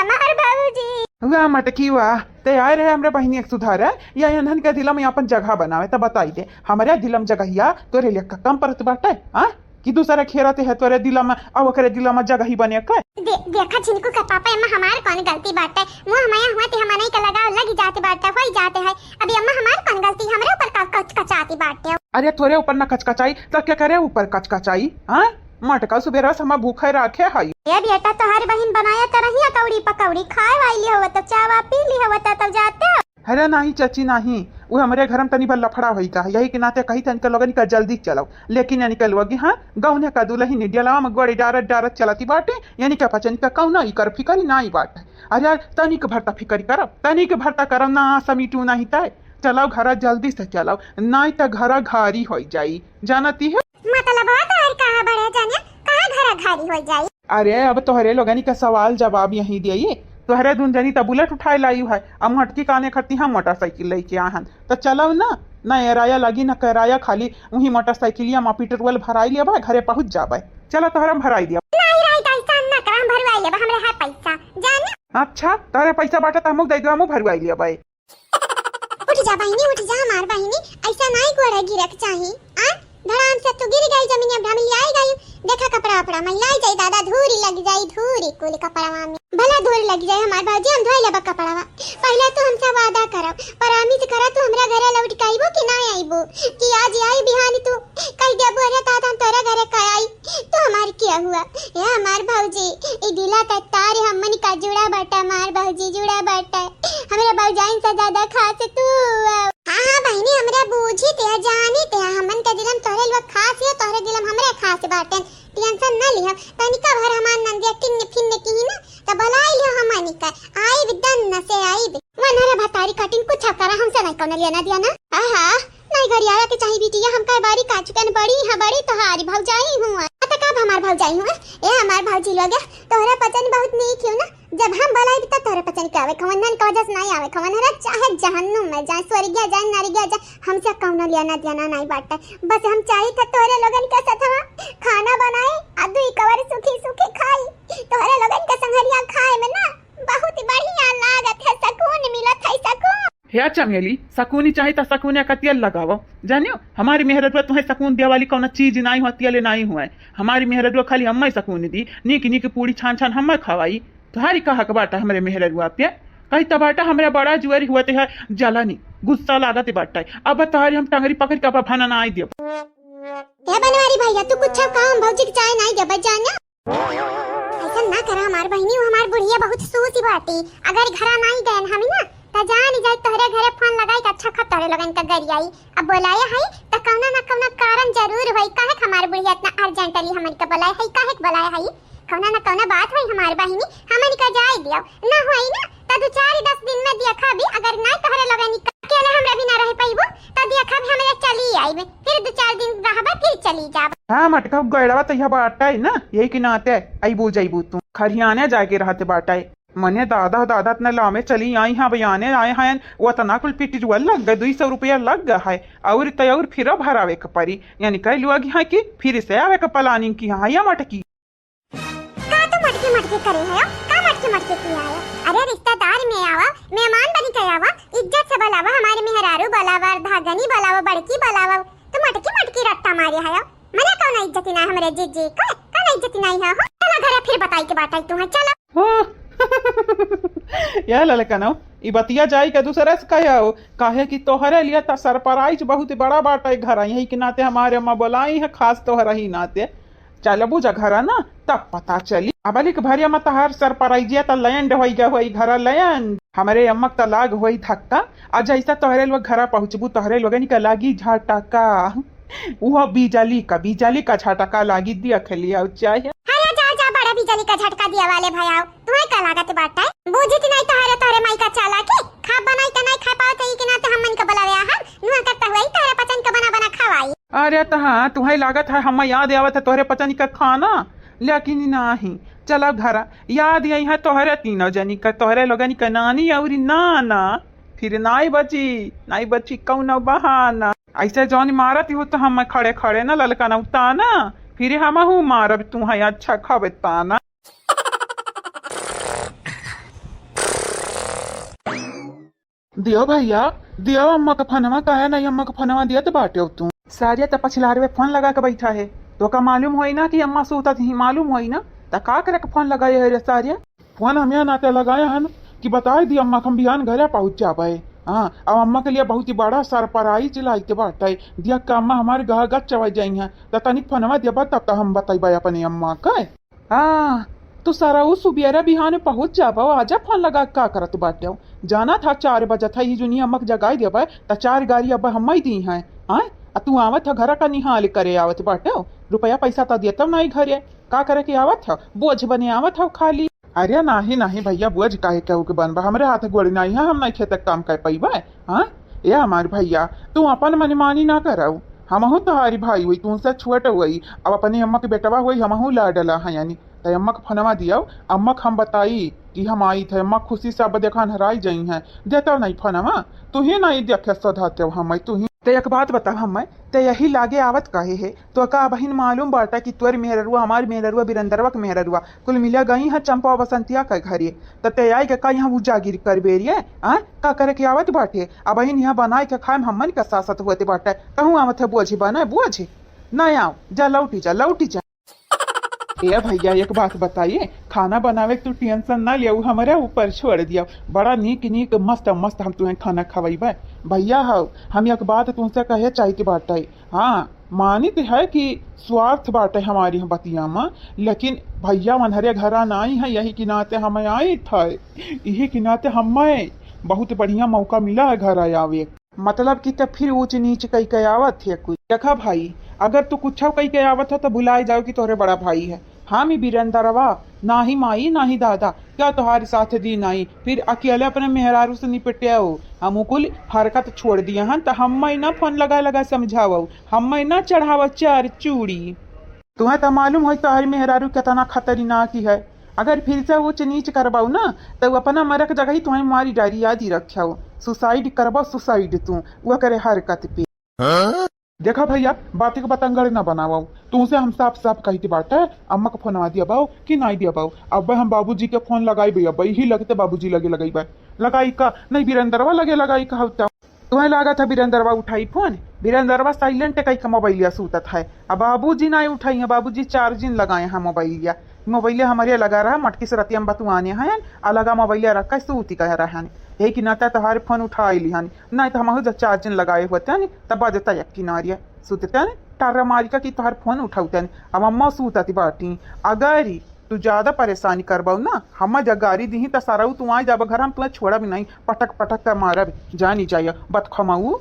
हमार भौजी। वाह मटकी वाह, ते आए रहे हमरे बहिनिया के सुधारे, या इन्हन के दिला में अपन जगह बनावे, त बताई दे, हमरे दिला में जगहिया तोरे लिए कम परत बाटे, हाँ? कि दूसरा खेरत है तोरे दिला में, अब ओकरे दिला में जगह ही बने के। दे, देखा झिनकू के पापा, एमा हमार कौन गलती बाटे? मुँह मया हुआ ते हमनई के लगाव लगी जाते बाटे, होई जाते है। अभी अम्मा हमार कौन गलती, हमरे ऊपर का कचकचाती बाटे? अरे तोरे ऊपर ना कचकचाई, त केकरे ऊपर कचकचाई? हाँ, मटका सुबेरा से हम भूखे राखे हई। ए बेटा, तोहर बहिन बनाया त रही कौड़ी पकौड़ी, खाए वाली हवा त चावा पी ली हवा त तब जाते हो। अरे नाही चाची नाही, उ हमरे घर में तनी भर लफड़ा होई का, यही के नाते कही तनिक लोगन का जल्दी चलाओ। लेकिन यानी के लोग, हाँ, गौने का दुलहिन डेलवा में गोड़ी डारत डारत चलती बाटे, यानी के पचन का कौनो इकर फिकर नाई बाटे। अरे यार, तनिक भरता फिकर करब, तनिक भरता करब ना, समीटू नहीं तय। चलाओ घरा जल्दी से चलाओ, नाई त घरा घारी होई जाई, जानती है। मतलब हो तोहर कहाँ बड़े जानिया, कहाँ घरा घारी होई जाई? अरे, अब तोहरे लोगनी का सवाल जवाब यहीं देई। तोहरे दुन जनी त बुलेट उठाए लाई है, अब मटकी काने खती हम मोटरसाइकिल लेके आहन। त चलाओ ना, ना एराया लगी, ना कराया, खाली उही मोटरसाइकिलिया में पेट्रोल भराई लेबा, घरे पहुँच जाबे। चला तोहरा हम भराई दिया। नहीं, राई, ऐसा ना कर, हम भरवाई लेबा, हमरे है पैसा, जाने। अच्छा, तोहरे पैसा बाटे त हमहू दे दो, हमहू भरवाई लेबे। उठ जा बहिनी, उठ जा हमार बहिनी, ऐसा नाई गोड़े गिरक चाही। आ, धड़ाम से तू गिर गई जमीन, अब हम लियाई गई। देखा कपड़ा वपड़ा मैलाई जाई दादा, धूरी लग जाई, धूरी कुल कपड़वा में। भला धूरी लग जाई हमार भौजी, हम धोई लेबा कपड़वा। पहले तू हमसे वादा करब, प्रॉमिस करा, तू हमरा घरे लौट के आइबो कि ना आइबो? कि आज आई बिहानी तू कह देबो, "अरे दादा, हम तोरा घरे का आई, तू हमार किया हुआ?" ए हमार भौजी, ई दिला त तार हमन का जुड़ा बाटा, हमार भौजी जुड़ा बाटा। हमरे भौजाइन से ज्यादा खास तू हऊ। हाँ, हाँ, बहिनी, हमरा बूझी ते, जानी ते, हमन के दिलम तोहरे लोग खास हियो, तोहरे दिलम हमरे खास बाटेन। टेंशन न लिहो, तनिका भर हमार नंदिया टिन्न फिन्न की ना, त बुलाई लिहो हमनी का। आइब, दन न से आइब। वनहरा भतारी कटिन कुछ करा, हमसे नहीं कौनो लेना देना। आहा, नहीं गरियावे के चाही बिटिया, हम कई बारी का चुकन बड़ी, हाँ, बड़ी तोहारी भौजाई हूँ। आ, त कब हमार भौजाई हूँ? ए, हमार भौजी लोग, तोहरा पचन बहुत नीक हियो ना, जब हम बोलाइब त तोहरे पचन के आवे खवन, नन के वजह से नहीं आवे खवन। हरा चाहे जहन्नुम में जाए, स्वर्गिया जाए, नरगिया जाए, हमसे कौनो लेना देना नहीं बाटे। बस हम चाही था तोहरे लोगन के साथवा खाना बनाए, आ दुई कवर सुखी सुखी खाई। तोहरे लोगन के संगरिया खाए में ना बहुत बढ़िया लागत है, सुकून मिलत है, सुकून। हे चमेली, सकुनी चाही त सकुनिया का तेल लगावो। जानियो, हमारी मेहररुआ तुम्हें सकुन दे वाली कौनो चीज नाई हुआ, तेल नाई हुआ। हमारी मेहररुआ खाली हम्मे सकुन दी, नीक नीक पूड़ी छान छान हम्मे खवाई। तुहारी का हक बाटा हमरे मेहररुआ पे? कही त बाटा हमरे बड़ा जुआरी हुआ ते है जलानी, गुस्सा लागत बाटा। अब तुहारी हम टंगरी पकड़ के अब भना नाई देब। हे बनवारी भैया, तू कुछ काम भौजी के चाय नाई देबे जानियो। ऐसा ना करा हमार बहिनी, वो हमार बुढ़िया बहुत सूसी बाटी। अगर घरा नाई गए हम ना, त जानी जाई तोहरे घरे फोन लगाई के अच्छा खा तोहरे लोगन का गरियाई। अब बोलाए हई त कौनो न कौनो कारण जरूर होई। काहे के हमार बुढ़िया इतना urgently हमन के बोलाए हई? काहे के बोलाए हई? कौनो न कौनो बात होई हमार बहिनी, हमन का जाए दियो। ना होई ना त दो चार दस दिन में देखा भी, अगर ना तोहरे लोगन का अकेले हमरा भी ना रह पाइबू त देखा भी हमरे चली आइबे, फिर दो चार दिन रहबे फिर चली जाब। हाँ मटका गैड़वा त यह बाटा है ना, यही के नाते अइबू जइबू तू। खरियाने जाए के रहते बाटा है। मने दादा, दादा इतना लामे चली आई हैं, बयाने आए हैं, वो इतना कुल पिटिजुआ लग गए, दुई सौ रुपया लग गए है, और तो और फिर भरावे के पड़ी, यानी कह लुआ कि हाँ कि फिर से आवे के planning की हाँ या मटकी। का तो मटकी मटकी करे है, का मटकी मटकी किया है? अरे रिश्तेदार में आवा, मेहमान बनी के आवा, इज्जत से बुलावा, हमारे मेहरारू बुलावा, धागनी बुलावा, बड़की बुलावा, तो मटकी मटकी रट्टा मारे है। मने कौन इज्जत ना हमरे जीजी का, कौन इज्जत नहीं है हो? चला घरे फिर बताई के बात आई तुम्हें, चला। हो। या ललकनो, ई बतिया जाई के दूसरे से कहे हो, काहे कि तोहरे लिए त surprise बहुत बड़ा बाटे घर, यही के नाते हमारे अम्मा बोलाई है खास तोहरा ही नाते। चलबू जा घरा ना, तब पता चली। अबलिक भरिया में तहार surprise या त land होई गया होई घरा land। हमरे अम्मा के त लाग होई धक्का, आ जैसा तोहरे लोग घरा पहुँचबू तोहरे लोगन के लागी झटका। उहो बिजली का, बिजली का झटका लागी, देख लिया चाहे। अरे जा, जा, बड़ा बिजली का झटका दिया वाले भैया, तुम्हें का लागत बाटे? बूझित नहीं तोहरे, तोहरे माई का चालाकी, खा बनाई के नहीं खा पावत है, कि ना तो हमन के बुलावे आ हम, नुआ करता हुआ ही तोहरे पचन के बना बना खवाई। अरे त हाँ, तुम्हें लागत है हमें याद आवत है तोहरे पचन का खाना, लेकिन नहीं। चला घरा, याद यही है तोहरे तीनों जनी का, तोहरे लोगन का नानी और नाना। फिर नाई बची, नाई बची कौनो बहाना। ऐसे जौन मारत हो तो हम खड़े खड़े न ललका न उताना, फिर हमहू मारब तू है अच्छा खावे ताना। दियो भैया, दियो अम्मा का फोनवा, काहे नहीं अम्मा का फोनवा दियत बाटे तू? सारिया त पछिलारवे फोन लगा के बैठा है, तो का मालूम होई ना कि अम्मा सूतत ही, मालूम होई ना, त का करे के फोन लगाए है रे सारिया? फोन हम यह नाते लगाए हन कि बताए दी अम्मा के हम बिहान घरे पहुँच जाबे। हाँ, अब अम्मा के लिए बहुत ही बड़ा surprise लाइते बाटे। दिया कि अम्मा हमारे गह गच चवा जाई हैं, त तनिक फोनवा देबा तब त हम बतैबे अपने अम्मा के। हाँ, तू सारा उ सुबेरा बिहान पहुँच जाबो, आजा फोन लगा के का करत बाटे? जाना था चार बजत है, ई जुनिया अम्मा के जगाई देबे, त चार गारी अब हम ही दी हैं। हाँ, आ तू आवत ह घरा का निहाल करे आवत बाटे, रुपया पैसा त देतव नहीं घरे, का करे के आवत ह? बोझ बने आवत ह खाली। अरे नाही, नाही भैया, बोझ काहे केहू के बनबा? हमरे हाथ गोड़ नाही है, हम नाही खेत के काम कर पइबे। हाँ, ए हमार भैया, तू अपन मनमानी ना करउ, हमहू तोहारी भाई हुई, तुमसे छोट हुई, अब अपने अम्मा के बेटवा हुई, हमहू लाडला है यानी। त अम्मा के फोनवा दियो, अम्मा के हम बताई कि हम आई थे, अम्मा खुशी से अब देखा हराई जाई हैं, देता नहीं फोनवा, तू ही नहीं देखे सधाते हो हम, तू ही। ते एक बात बता हम, ते यही लागे आवत काहे है? तो का बहिन मालूम बाटा कि तोर मेहररुआ, हमार मेहररुआ, बिरंदरवा के मेहररुआ, कुल मिला गई है चंपा बसंतिया के घरे। त ते आई के का यहाँ उजागिर कर बेरिए? आ? का करे के आवत बाटे? अब बहिन यहाँ बनाए के खाए में हमन का सासत होते बाटे। कहूँ आवत है बोझी बने, बोझी। ना आओ, जा लौटी जा, लौटी जा। ए भैया, एक बात बताइए, खाना बनावे के तू tension ना लिया, उ हमारे ऊपर छोड़ दिया। बड़ा नीक नीक मस्त मस्त हम तुम्हें खाना खवाइबे। भैया हो, हम एक बात तुमसे कहे चाहित बाटे। हाँ, मानित है कि स्वार्थ बाटे हमारी बतिया में, लेकिन भैया वनहरे घरा नाई है, यही के नाते हमें आई थे, यही के नाते हमें बहुत बढ़िया मौका मिला है घर आवे। मतलब कि त फिर ऊंच नीच कई के आवत है कुछ। देखा भाई, अगर तू कुछ कई के आवत है तो भुलाए जाओ कि तोहरे बड़ा भाई है। हम ही बिरंदरवा, ना ही माई ना ही दादा, क्या तोहार साथ दी नाई? फिर अकेले अपने मेहरारू से निपटे हो। हम कुल हरकत छोड़ दिया हन, त हम ना फोन लगा लगा समझाओ, हम ना चढ़ावा चार चूड़ी। तुम्हें तो मालूम होई तोहरी मेहरारू कितना खतरनाक ही है। अगर फिर से ऊंच नीच करबाऊ ना, तो अपना मरक जगह ही तुम्हें मारी डारी याद ही रख्याओ। Suicide करबाऊ, suicide तू, वो करे हरकत पे। देखा भैया, बात के बतंगड़ ना बनावाओ। तुमसे हम साफ साफ कही के बात है, अम्मा के फोनवा दिया बाओ कि नहीं दिया बाओ। अब हम बाबूजी के फोन लगाई बे, अब यही लगते बाबूजी लगे लगाई बे। लगाई का? नहीं, बिरंदरवा लगे लगाई का होता। तुम्हें लागत है बिरंदरवा उठाई फोन? बिरंदरवा silent कई का मोबाइलिया सूतत है। अब बाबूजी नहीं उठाई है, बाबूजी charging लगाए हैं मोबाइलिया। मोबाइलिया हमारे लगा रहा, मटकी से रतिया में बतुआने हैं, आ लगा मोबाइलिया रख के सूती कह रहे हैं। यही कि नाता तोहार फोन उठा ली हन, नहीं तो हम जब charging लगाए होते हैं, तब बजता एक किनारिया सूतते हैं, टारा मारी का कि तोहार फोन उठाते हैं। अब अम्मा सूतती बाटी, अगर तू ज्यादा परेशानी करबउ ना, हम जगारी दिही त सरऊ तू आइ जाब घर, हम तुहे छोड़ब नहीं, पटक पटक के मारब, जानी जाइया बतखमऊ।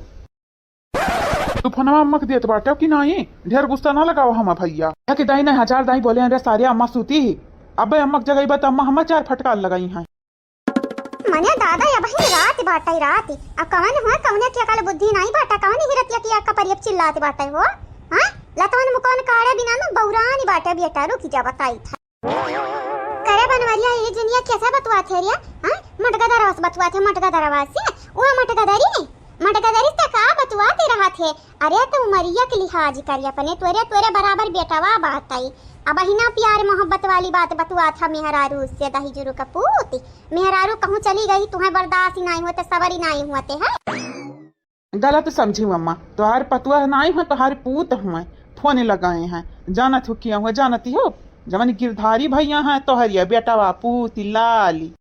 तू फोनवा अम्मा के देत बाटे कि नाहीं? ढेर गुस्सा ना लगावा हमा भइया। एक दाई नहीं हजार दाई बोले हैं रे सारे, अम्मा सूती ही। अबे अम्मा के जगह बा त अम्मा हमा चार फटकार लगाई हैं। मने दादा, अबहीं रात बाटे रात। अब कवन हुआ, कवने के अकल बुद्धि नाहीं बाटे, कवन ही रतिया की अक्का परियप चिल्लात बाटे हो? हाँ? लतवन मुकवन काढ़े बिना न बौरानी बाटे बेटा, रुकी जा बताई था। करे बनवरिया, ये जुनिया कैसे बतुआत है रे? हाँ? मटका दरवास बतुआत है, मटका दरवास से। ओ मटका दरी, मटका दरी से का बतुआत रहत है? अरे तो उमरिया के लिहाज करी अपने, तोरे, तोरे बराबर बेटवा बात आई। अबहिना प्यार मोहब्बत वाली बात बतुआत है मेहरारू से, दही जुरु कपूत। मेहरारू कहूँ चली गई, तुहें बर्दाश्त ही नाहीं होते, सबर ही नाहीं होते है। गलत समझी अम्मा, तोहार पतुआ नाई हुआ, तोहार पूत हुआ, फोन लगाए हैं। जानत हो किया हुआ, जानती हो, जवन गिरधारी भइया हैं तोहरिया बेटवा पूत लाली।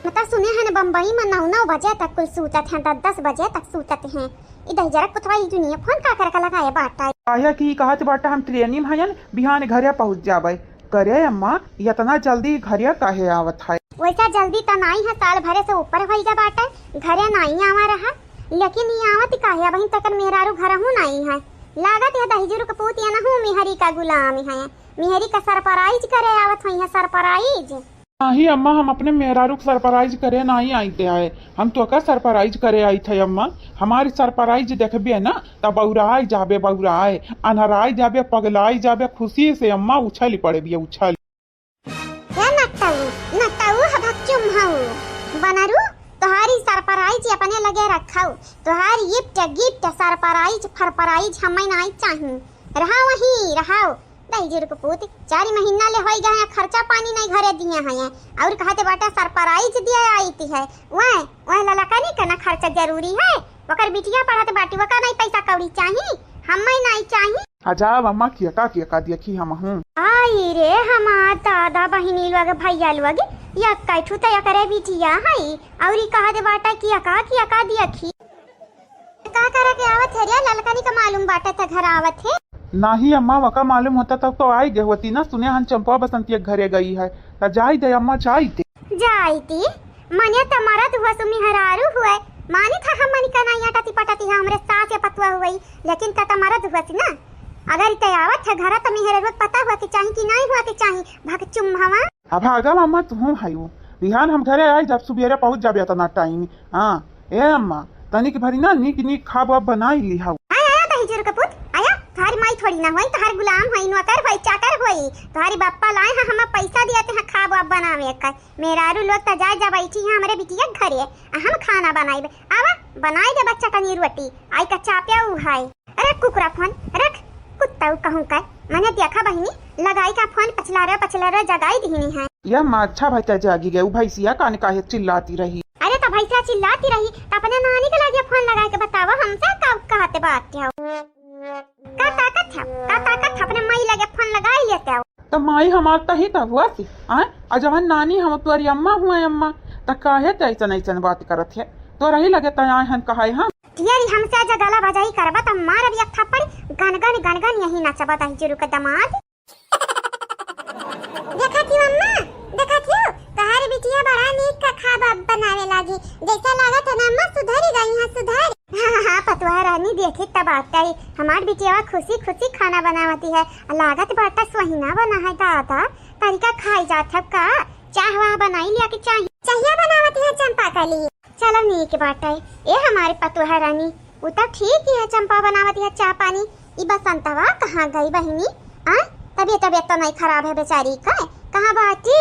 मतलब सुने हैं न बम्बई में नौ नौ बजे तक कुल सूतत हैं, दस दस बजे तक सूतत हैं। ई दहिजरक पुतवा ई दुनिया फोन का करे का लगाए बाटा। काहे कि कहत बाटा हम ट्रेनी में हयन, बिहान घरे पहुँच जाबे। करे अम्मा, इतना जल्दी घरे काहे आवत है? वैसा जल्दी त नाई है, साल भरे से ऊपर होई गा बाटे, घरे नाई आवा रहा, लेकिन ई आवत काहे? अबहिन तक मेहरारू घरहू नाई है। लागत है दहिजुर के पूत एनहू मेहरी का गुलाम है, मेहरी का सरप्राइज करे आवत होई है, सरप्राइज। नाहीं अम्मा, हम अपने मेहरारू के सरप्राइज करे नाई आइते है, हम तोका सरप्राइज करे आइत है अम्मा। हमारी सरप्राइज देखबे ना, तब बौराई जाबे, बौराई, अन्हराई जाबे, पगलाई जाबे, खुशी से अम्मा उछल पड़े बिया, उछल। हे नटऊ, नटऊ ह भक्चुम हऊ। बनरू, तोहारी सरप्राइज अपने लगे रखऊ। तोहार गिफ्ट, गिफ्ट, सरप्राइज, फरप्राइज हमें नाई चाही। रहा वहीं, रहाओ। दहिजुर के पूत, चार महीना ले होई गए हैं, खर्चा पानी नहीं घरे दिए हैं, और कहते बाटे सरप्राइज दिए आइत है। वह, वह ललकनी के ना खर्चा जरूरी है, ओकर बिटिया पढ़त बाटी, ओका नहीं पैसा कौड़ी चाही, हमें नहीं चाही। अजाब अम्मा कियका कियका देखी हमहूँ। आई रे हमार दादा बहिनी लोग, भैया लोग, यक्कै ठू त एकरे बिटिया हई, और ई कहत बाटे कियका कियका देखी। का करे के आवत है रे? ललकनी का मालूम बाटे त घर आवत है? नाहीं अम्मा, वका मालूम होता तब तो आई गए होती ना। सुने हन चंपा बसंती के घरे गई है, त जाई दे अम्मा, जाई दे। जाई दी, मने त मरद हुआ सु मेहरारू हुए, माने था हमनी का नाई अटती पटती है, हमरे सास या पतुआ हुई, लेकिन त त मरद हुआ सु ना। अगर इ त आवत है घर त मेहरारू के पता हुआ के चाही कि नाई हुआ के चाही, भगचुम हवा। अब भागा मम्मा, तुहूँ हयू। बिहान हम घरे आई जब सुबेरे पहुँच जाबे अतना टाइम। हाँ, ए अम्मा, तनिक भरी ना नीक नीक खाब वाब बनाई लिहाऊ। आया, आया, दहिजुर के पूत, आया। तोहारी माई थोड़ी ना होई, तोहार गुलाम होई, नौकर होई, चाकर होई। तोहारी बाप्पा लाए हैं, हम पैसा दिए थे, हाँ, खाब वाब बनावे का। मेहरारू लोग त जाए जा बैठी हैं हमरे बिटिया के घरे, आ हम खाना बनाइबे। आवा, बनाई देबा चटनी रोटी, आई का चाप्या उहाई। अरे कुकुरा फोन रख, कुत्ता उ कहूँ का। मने देखा बहिनी, लगाई का फोन पछलारे पछलारे जगाई दिहनी है। या माँ, अच्छा भइता जागी गए, उ भैंसिया कान काहे चिल्लाती रही? अरे त भैंसिया चिल्लाती रही, त अपने नानी के लगे फोन लगाई के बतावा, हमसे का कहते बात हो? का ताकत है, का ताकत है, अपने माई लगे फोन लगाई लेते हो। त माई हमार तही त हुआ सी, आय? आ जवन नानी हम तोरी अम्मा हुआ अम्मा, त काहे त ऐसन ऐसन बात करत है? तोरही लगे त आए हन कहाई हम। ढेरी हमसे आजा गाला बजाई करबा त मारब एक थप्पड़, गन गन गन गन यही नचबा दहिजुर के दमाद। देखा थी अम्मा, देखा थी, तोहार बिटिया बड़ा नीक का खाबा बनावे लागी। जैसा लागत है ना अम्मा, सुधरी गई है, सुधरी। हाँ, हाँ, हाँ, पतुआ रानी देखी तब आता ही। हमार बिटिया खुशी खुशी खाना बनावती है। लागत बाटा सोहिना बना है दादा, तनिका खाई जात है का? चाह वाह बनाई लिया के चाही। चाहिया बनावती है चंपा कली। चलो नीक बाटे, ए हमारे पतोह रानी, उ त ठीक ही है, चंपा बनावत है चाह पानी। ई बसंतवा कहाँ गई बहिनी? आ, तबियत, तबियत तो नहीं खराब है बेचारी का, कहाँ बाटी?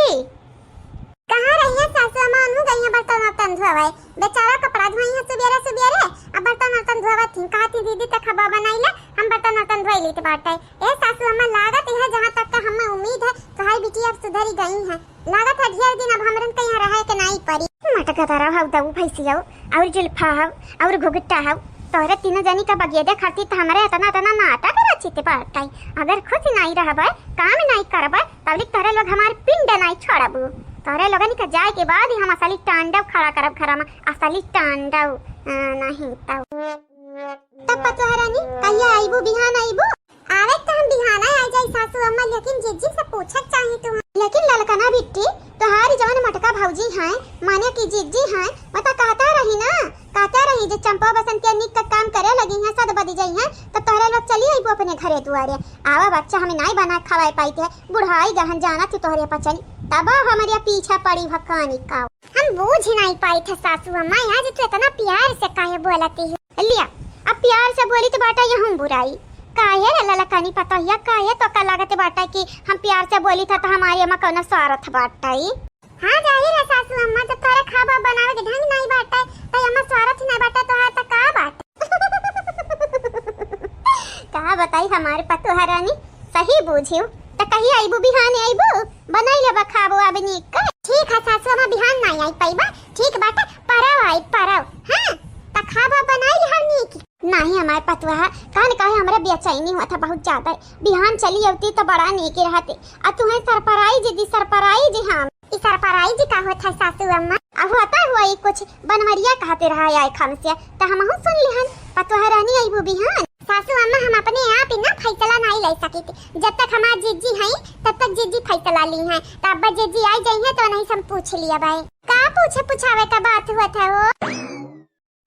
कहाँ रही है सासू अम्मा, उन्हू गई है बर्तन वर्तन धोवे, बेचारा कपड़ा धोई है सुबेरे सुबेरे, अब बर्तन वर्तन धोवत थी, कहा थी दीदी त खाबा बनाई ले, हम बर्तन वर्तन धोई लीत बाटे। ए सासू अम्मा, लागत है जहाँ तक का हमें उम्मीद है, तोहारी बिटिया अब सुधरी गई है। लागत है ढेर दिन अब हमरन के यहाँ रहे के नाई परी। मटका तारा हऊ, दऊ भैंसिया हऊ, और जुल्फा हऊ, और घुघटा हऊ, तोहरे तीनों जनी का बगेदे खातिर त हमरा इतना, इतना नाटक रचित बाटे। अगर खुश नाई रहबे, काम नाई करबे, तबलिक तोहरे लोग हमार पिंड नाई छोड़बू। तोहरे लोगन के जाए के बाद ही हम असली तांडव खड़ा करब घर में, असली तांडव, आ, नहीं तो। तब पतोह रानी, कहिया आइबू, बिहान आइबू? आवे त हम बिहाना आ जाई सासू अम्मा, लेकिन जिज्जी से पूछक चाही तू। बदी जइहैं, त तोहरे लोग चली अइबू अपने घरे दुआरे। आवा बच्चा, हमें नाई बना खवाए पाइत है, बुढ़ाई गहन जाना थी तोहरे पचनी, तब हमरे पीछा पड़ी भकानी का। हम बूझ नाई पाइत है सासू अम्मा, आज तू इतना प्यार से काहे बोलती हो? लिया, अब प्यार से बोली त बाटा यहूँ बुराई। काहे रे ललकनी पतोहिया, काहे तोका लागत बाटा कि हम प्यार से बोली था त हमारे अम्मा कौनो स्वार्थ बाटा ई? हाँ, जाहिर है सासू अम्मा, जब तोरे खाबा बनावे के ढंग नाई बाटे, त एमा स्वार्थ नाई बाटे, तोहार त का बाटे? का बताई हमार पतोहा रानी, सही बूझियो। त कहिया अइबू, बिहान अइबू? बनाई लेबा खाबो अब नीक का। ठीक है सासू अम्मा, बिहान नाई आई पइबा, ठीक बाटे, परव आई परव, हाँ, त खाबा बनाई लेहब नीक। नाहीं हमार पतोहा, काहे न काहे हमरा बेचैनी होत है बहुत ज्यादा। बिहान चली अउती त बड़ा नीक रहते। आ तुहें surprise दी, surprise हम। ई surprise का होत है सासू अम्मा? अब होता हुआ ई कुछ बनवरिया कहते रहा आए खाम से, त हमहू सुन लिहन, पतोहा रानी अइबू बिहान। सासू अम्मा, हम अपने आप ही ना फैसला नाई ले सकित, जब तक हमार जीजी हैं तब तक जीजी फैसला ली हैं, त अब जीजी आई जइहैं त उन्हीं से हम पूछ लिया भाई। का पूछे पुछावे का बात हुआ था हो?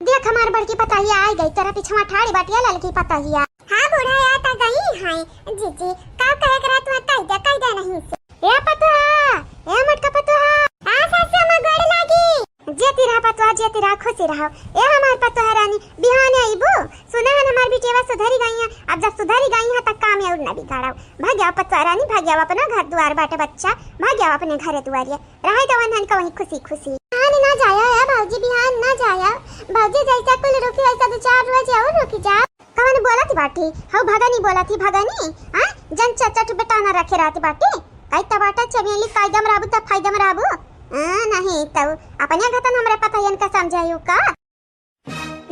देख हमार बड़की पतोहिया आई गई, तोरा पिछवा ठाड़ी बाटिया ललकी पतोहिया। हाँ बूढ़ा, आ त गई हैं। जीजी, का कहे के रहा तुम्हें, कह दे, कह दे नहीं से। ए पतोहा, ए मोटका पतोहा। हाँ सासू अम्मा, गोड़ लागी। जेती रहा पतोहा, जेती रहा, खुशी रहो। ए हमार पतोहा रानी, बिहान अइबू? सुना है हमार बिटिया सुधरी गई है, अब जब सुधरी गई है त काम और न बिगाड़ाओ। भाग जाओ पतोहा रानी, भाग जाओ, अपना घर दुआर बाटे बच्चा, भाग जाओ अपने घरे दुआरिया। रहे तो वंदन का वहीं खुशी खुशी। बिहान ना जाया है भौजी, बिहान ना जाया। भौजी जैसा कुल रुकी वैसा दो चार रोज और रुकी जाओ। कवन बोलत बाटी? हऊ भगनी बोलत ही, भगनी? हाँ? जन चचट बेटा ना रखे रहत बाटी। कई त बाटा चमेली कायदम रहबू त फायदम रहबू। हाँ, नहीं तो अपने घतन हमरे पतोहियन का समझायू का?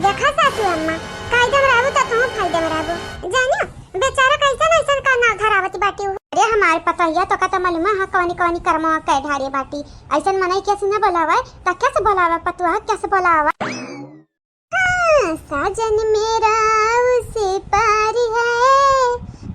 देखा सासू अम्मा, कायदम रहबू त तू फायदम रहबू। जानियो, बेचारा कैसन ऐसन का नाव धरावत बाटी हो। अरे हमार पतोहिया, तोका त मालूम है कवनी कवनी कर्मवा कै ढारे बाटी। ऐसन मनई कैसे न बोलावे, त कैसे बोलावे पतोहा, कैसे बोलावे? हाँ, साजन मेरा उसे पार है,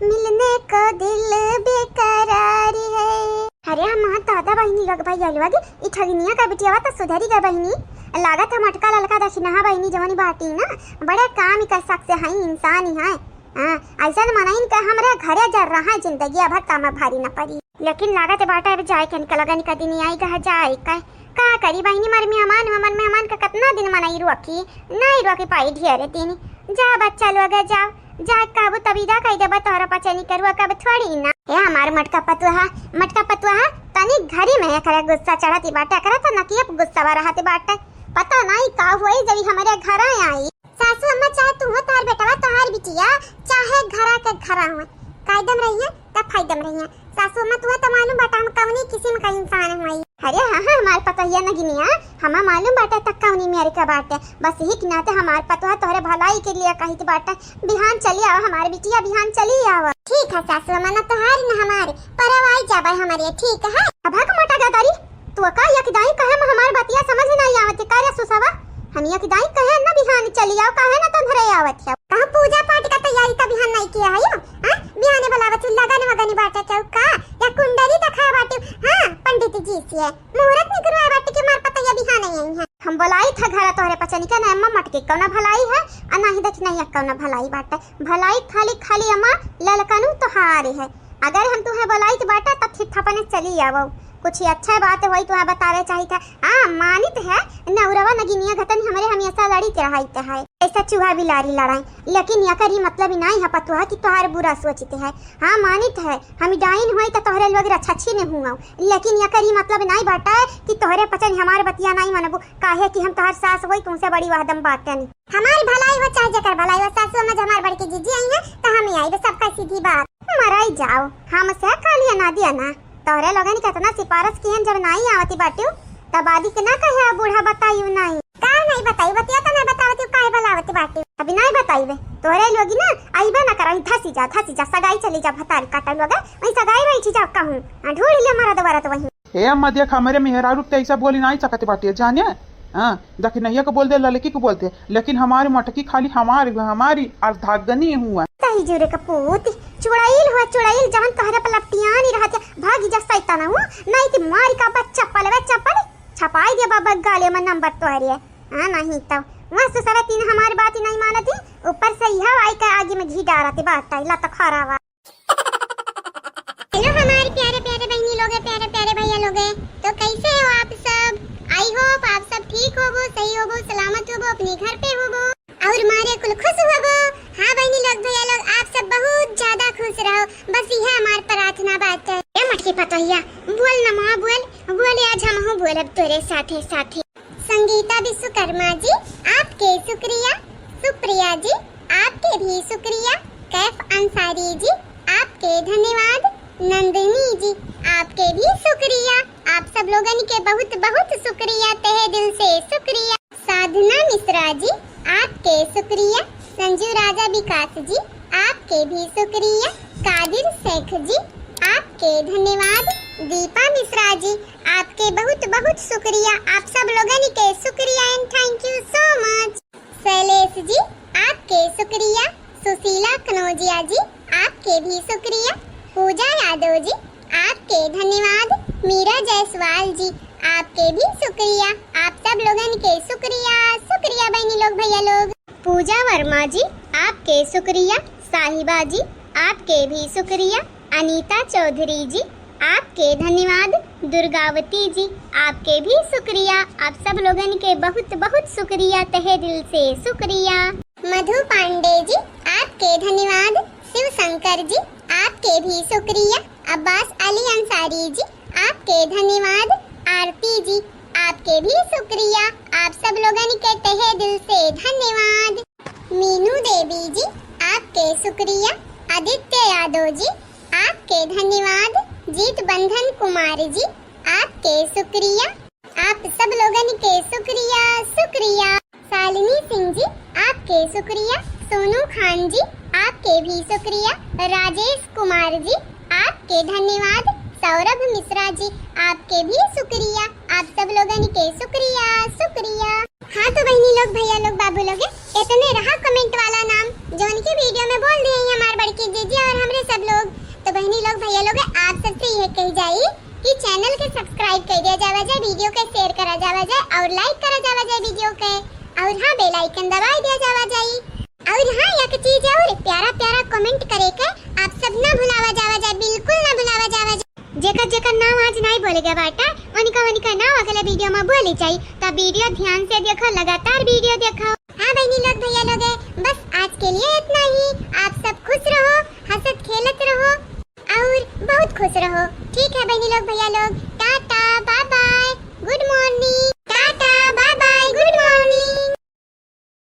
मिलने को दिल बेकरार है। अरे हमार दादा बहिनी लग भाई अलवा गे, ई ठगिनिया का बिटियावा त सुधरी गए बहिनी। लागत है मोटका ललका दक्षिणहा बहिनी जवनी बाटी ना, बड़े काम ही कर सकते हैं, इंसान ही है। हाँ, ऐसन मनइन के हमरे घरे जर रहा जिंदगी अभर काम भारी न परी। लेकिन लागत बाटे अब जाए के इनका लगन का दिन आई गह जाए का। का करी बहिनी, मर मेहमान, हमर मेहमान का कितना दिन मनई रोकी, नहीं रोकी पाई ढेरे दिन। जा बच्चा लोग जाओ, जा कहबू तब इदा कह देबा तोहरा पचनी करुआ कब थोड़ी ना। ए हमार मटका पतुहा, मटका पतुहा, तनी घरी में एकरा गुस्सा चढ़ती बाटे, एकरा त नकियप गुस्सा रहती बाटे। पता नहीं का होई जब ई हमरे घर आई। सासू अम्मा, चाहे तू हो, तोहार बेटवा, तोहार बिटिया, चाहे घरा के घरा हो, कायदम रहिए त फायदम रहिए। सासू अम्मा, तू तो मालूम बाटा हम कवनी किस्म का इंसान हई। अरे हाँ, हाँ, हमार पतोहिया नगिनिया, हमा मालूम बाटे त कवनी मेरे का बाटे। बस यही के नाते हमार पतोहा तोहरे भलाई के लिए कहित बाटे, बिहान चली आवा हमार बिटिया, बिहान चली आवा। ठीक है सासू अम्मा, ना तोहार ना हमार, परवाई जाबे हमारे, ठीक है। अब हक मोटा गदारी, तू का यकदाई कहे में हमार बतिया समझ नहीं आवत है, का रे सुसवा? हम यकदाई कहे न बिहान चली आओ, काहे न तंधरे आवत है? कहाँ पूजा पाठ का तैयारी का बिहान नहीं किया है यो? हाँ? बिहाने बुलावत हूँ, लगन वगन बाटे क्यों का? या कुंडली दिखा बाटे? हाँ, पंडित जी से मुहूर्त निकलवा बाटे कि मार पता या बिहान आई है। हम बोलाई था घर तोहरे पचनी का ना अम्मा मटके कौना भलाई है, आ ना ही देखी नहीं कौना भलाई बाटे। भलाई खाली, खाली अम्मा ललकनू तोहारे है। अगर हम तुहें बोलाइत बाटा, त फिर थपने चली आवो। कुछ ही अच्छा बात होई तुहें बतावे चाहित है। हाँ, मानित है, नौरवा नगिनिया घतन हमरे हमेशा लड़ित रहित है। ऐसा चूहा बिलारी लड़ाई, लेकिन यकर ई मतलब नाई है पतुहा कि तोहार बुरा सोचित है। हाँ, मानित है, हम डाइन होई त तोहरे लोग रछछी ने हुआ, लेकिन यकर ई मतलब नाई बाटा कि तोहरे पचन हमार बतिया नाई मनबू, काहे कि हम तोहार सास होई, तुमसे बड़ी वहदम बाटन। हमार भलाई हो चाहे जेकर भलाई हो, सासू अम्मा जब हमार बड़की जीजी आई हैं, त हम ही आइबे, सबका सीधी बात। मराई जाओ, हमसे खाली ना दिया ना। तोहरे लोगन के इतना सिफारिश किहन, जब नाई आवती बाटियो, तब आदि के ना कहे, "बूढ़ा बताइयो नाई।" का नाई बताई, बतिया त नाई बतावती, काहे बुलावती बाटियो? अभी नाई बताइबे, तोहरे लोगी ना आइबे ना करई, धसी जा, धसी जा, सगाई चली जा, भतारी काटा लोग, वहीं सगाई बैठी जा कहूँ, आ, ढूंढ ले मरद वरद वहीं। ए अम्मा, देख, हमरे मेहरारू के ऐसा बोली नाई सकत बाटे, जाने? हाँ, दखिनैया के बोल दे, ललकी के बोल दे, लेकिन हमारी मटकी खाली हमारी, हमारी अर्धांगिनी हुआ। तही जुरे कपूत, चुड़ैल हुआ, चुड़ैल, जवन तोहरे पर लपटियानी रहत है, भागी जा सैतान हूँ, नहीं कि मारी का बा चप्पल, बे चप्पल, छपाई दे बाबा गाले में नंबर तोहरे। हाँ, नहीं तो वह ससुरा तीन हमारी बात ही नहीं मानती, ऊपर से यह आई का आगे में घी डारत बाटे, ला तो खरावा। हेलो हमारे प्यारे प्यारे बहनी लोगे, प्यारे प्यारे भैया लोगे, तो कैसे हो आप सब? I hope आप सब ठीक होबो, सही होबो, सलामत होबो, अपने घर पे होबो और मारे कुल खुश होबो। हाँ बहनी लोग, भैया लोग, आप सब बहुत ज्यादा खुश रहो, बस यह हमार प्रार्थना बाटे। ए मटकी पतोहिया, बोल ना माँ, बोल, बोल, आज हमहू बोलब तोरे साथे साथे। संगीता विश्वकर्मा जी, आपके शुक्रिया। सुप्रिया जी, आपके भी शुक्रिया। कैफ अंसारी जी, आपके धन्यवाद। नंदिनी जी, आपके भी शुक्रिया। आप सब लोगन के बहुत बहुत शुक्रिया, तहे दिल से शुक्रिया। साधना मिश्रा जी, आपके शुक्रिया। संजू राजा विकास जी, आपके भी शुक्रिया। कादिर शेख जी, आपके धन्यवाद। दीपा मिश्रा जी, आपके बहुत बहुत शुक्रिया। आप सब लोगन के शुक्रिया and thank you so much। शैलेश जी, आपके शुक्रिया। सुशीला कनौजिया जी, आपके भी शुक्रिया। पूजा यादव जी, आपके धन्यवाद। मीरा जायसवाल जी, आपके भी शुक्रिया। आप सब लोगन के शुक्रिया, शुक्रिया बहनी लोग, भैया लोग। पूजा वर्मा जी, आपके शुक्रिया। साहिबा जी, आपके भी शुक्रिया। अनीता चौधरी जी, आपके धन्यवाद। दुर्गावती जी, आपके भी शुक्रिया। आप सब लोगन के बहुत बहुत शुक्रिया, तहे दिल से शुक्रिया। मधु पांडे जी, आपके धन्यवाद। शिव शंकर जी, आपके भी शुक्रिया। अब्बास अली अंसारी जी, आपके धन्यवाद। आरती जी, आपके भी शुक्रिया। आप सब लोगन के तहे दिल से धन्यवाद। मीनू देवी जी, आपके शुक्रिया। आदित्य यादव जी, आपके धन्यवाद। जीत बंधन कुमार जी, आपके शुक्रिया। आप सब लोगन के शुक्रिया, शुक्रिया। शालिनी सिंह जी, आपके शुक्रिया। सोनू खान जी, आपके भी शुक्रिया। राजेश कुमार जी, आपके धन्यवाद। सौरभ मिश्रा जी, आपके भी शुक्रिया। आप सब लोगन के शुक्रिया, शुक्रिया। हाँ तो बहनी लोग, भैया लोग, बाबू लोग, इतने रहा comment वाला नाम, जौन की video में बोल दिए हैं हमार बड़की जीजी और हमरे सब लोग। तो बहनी लोग, भैया लोग, आप सबसे यह कही जाई कि channel के subscribe कर दिया जावा जाए, video के share करा जावा जाए और like करा जावा जाए video के, और हाँ, bell icon दबाई दिया जावा जाए। और हाँ, एक चीज और, प्यारा प्यारा comment करे के आप सब ना भुलावा जावा जाए, बिल्कुल ना भुलावा जावा जाए। जेकर जेकर नाम आज नाई बोले गया बाटा, उनका उनका नाम अगले video में बोली जाई। तो video ध्यान से देखो, लगातार video देखो। हाँ बहनी लोग, भैया लोग, बस आज के लिए इतना ही। आप सब खुश रहो, हंसत खेलत रहो और बहुत खुश रहो। ठीक है बहनी लोग, भैया लोग,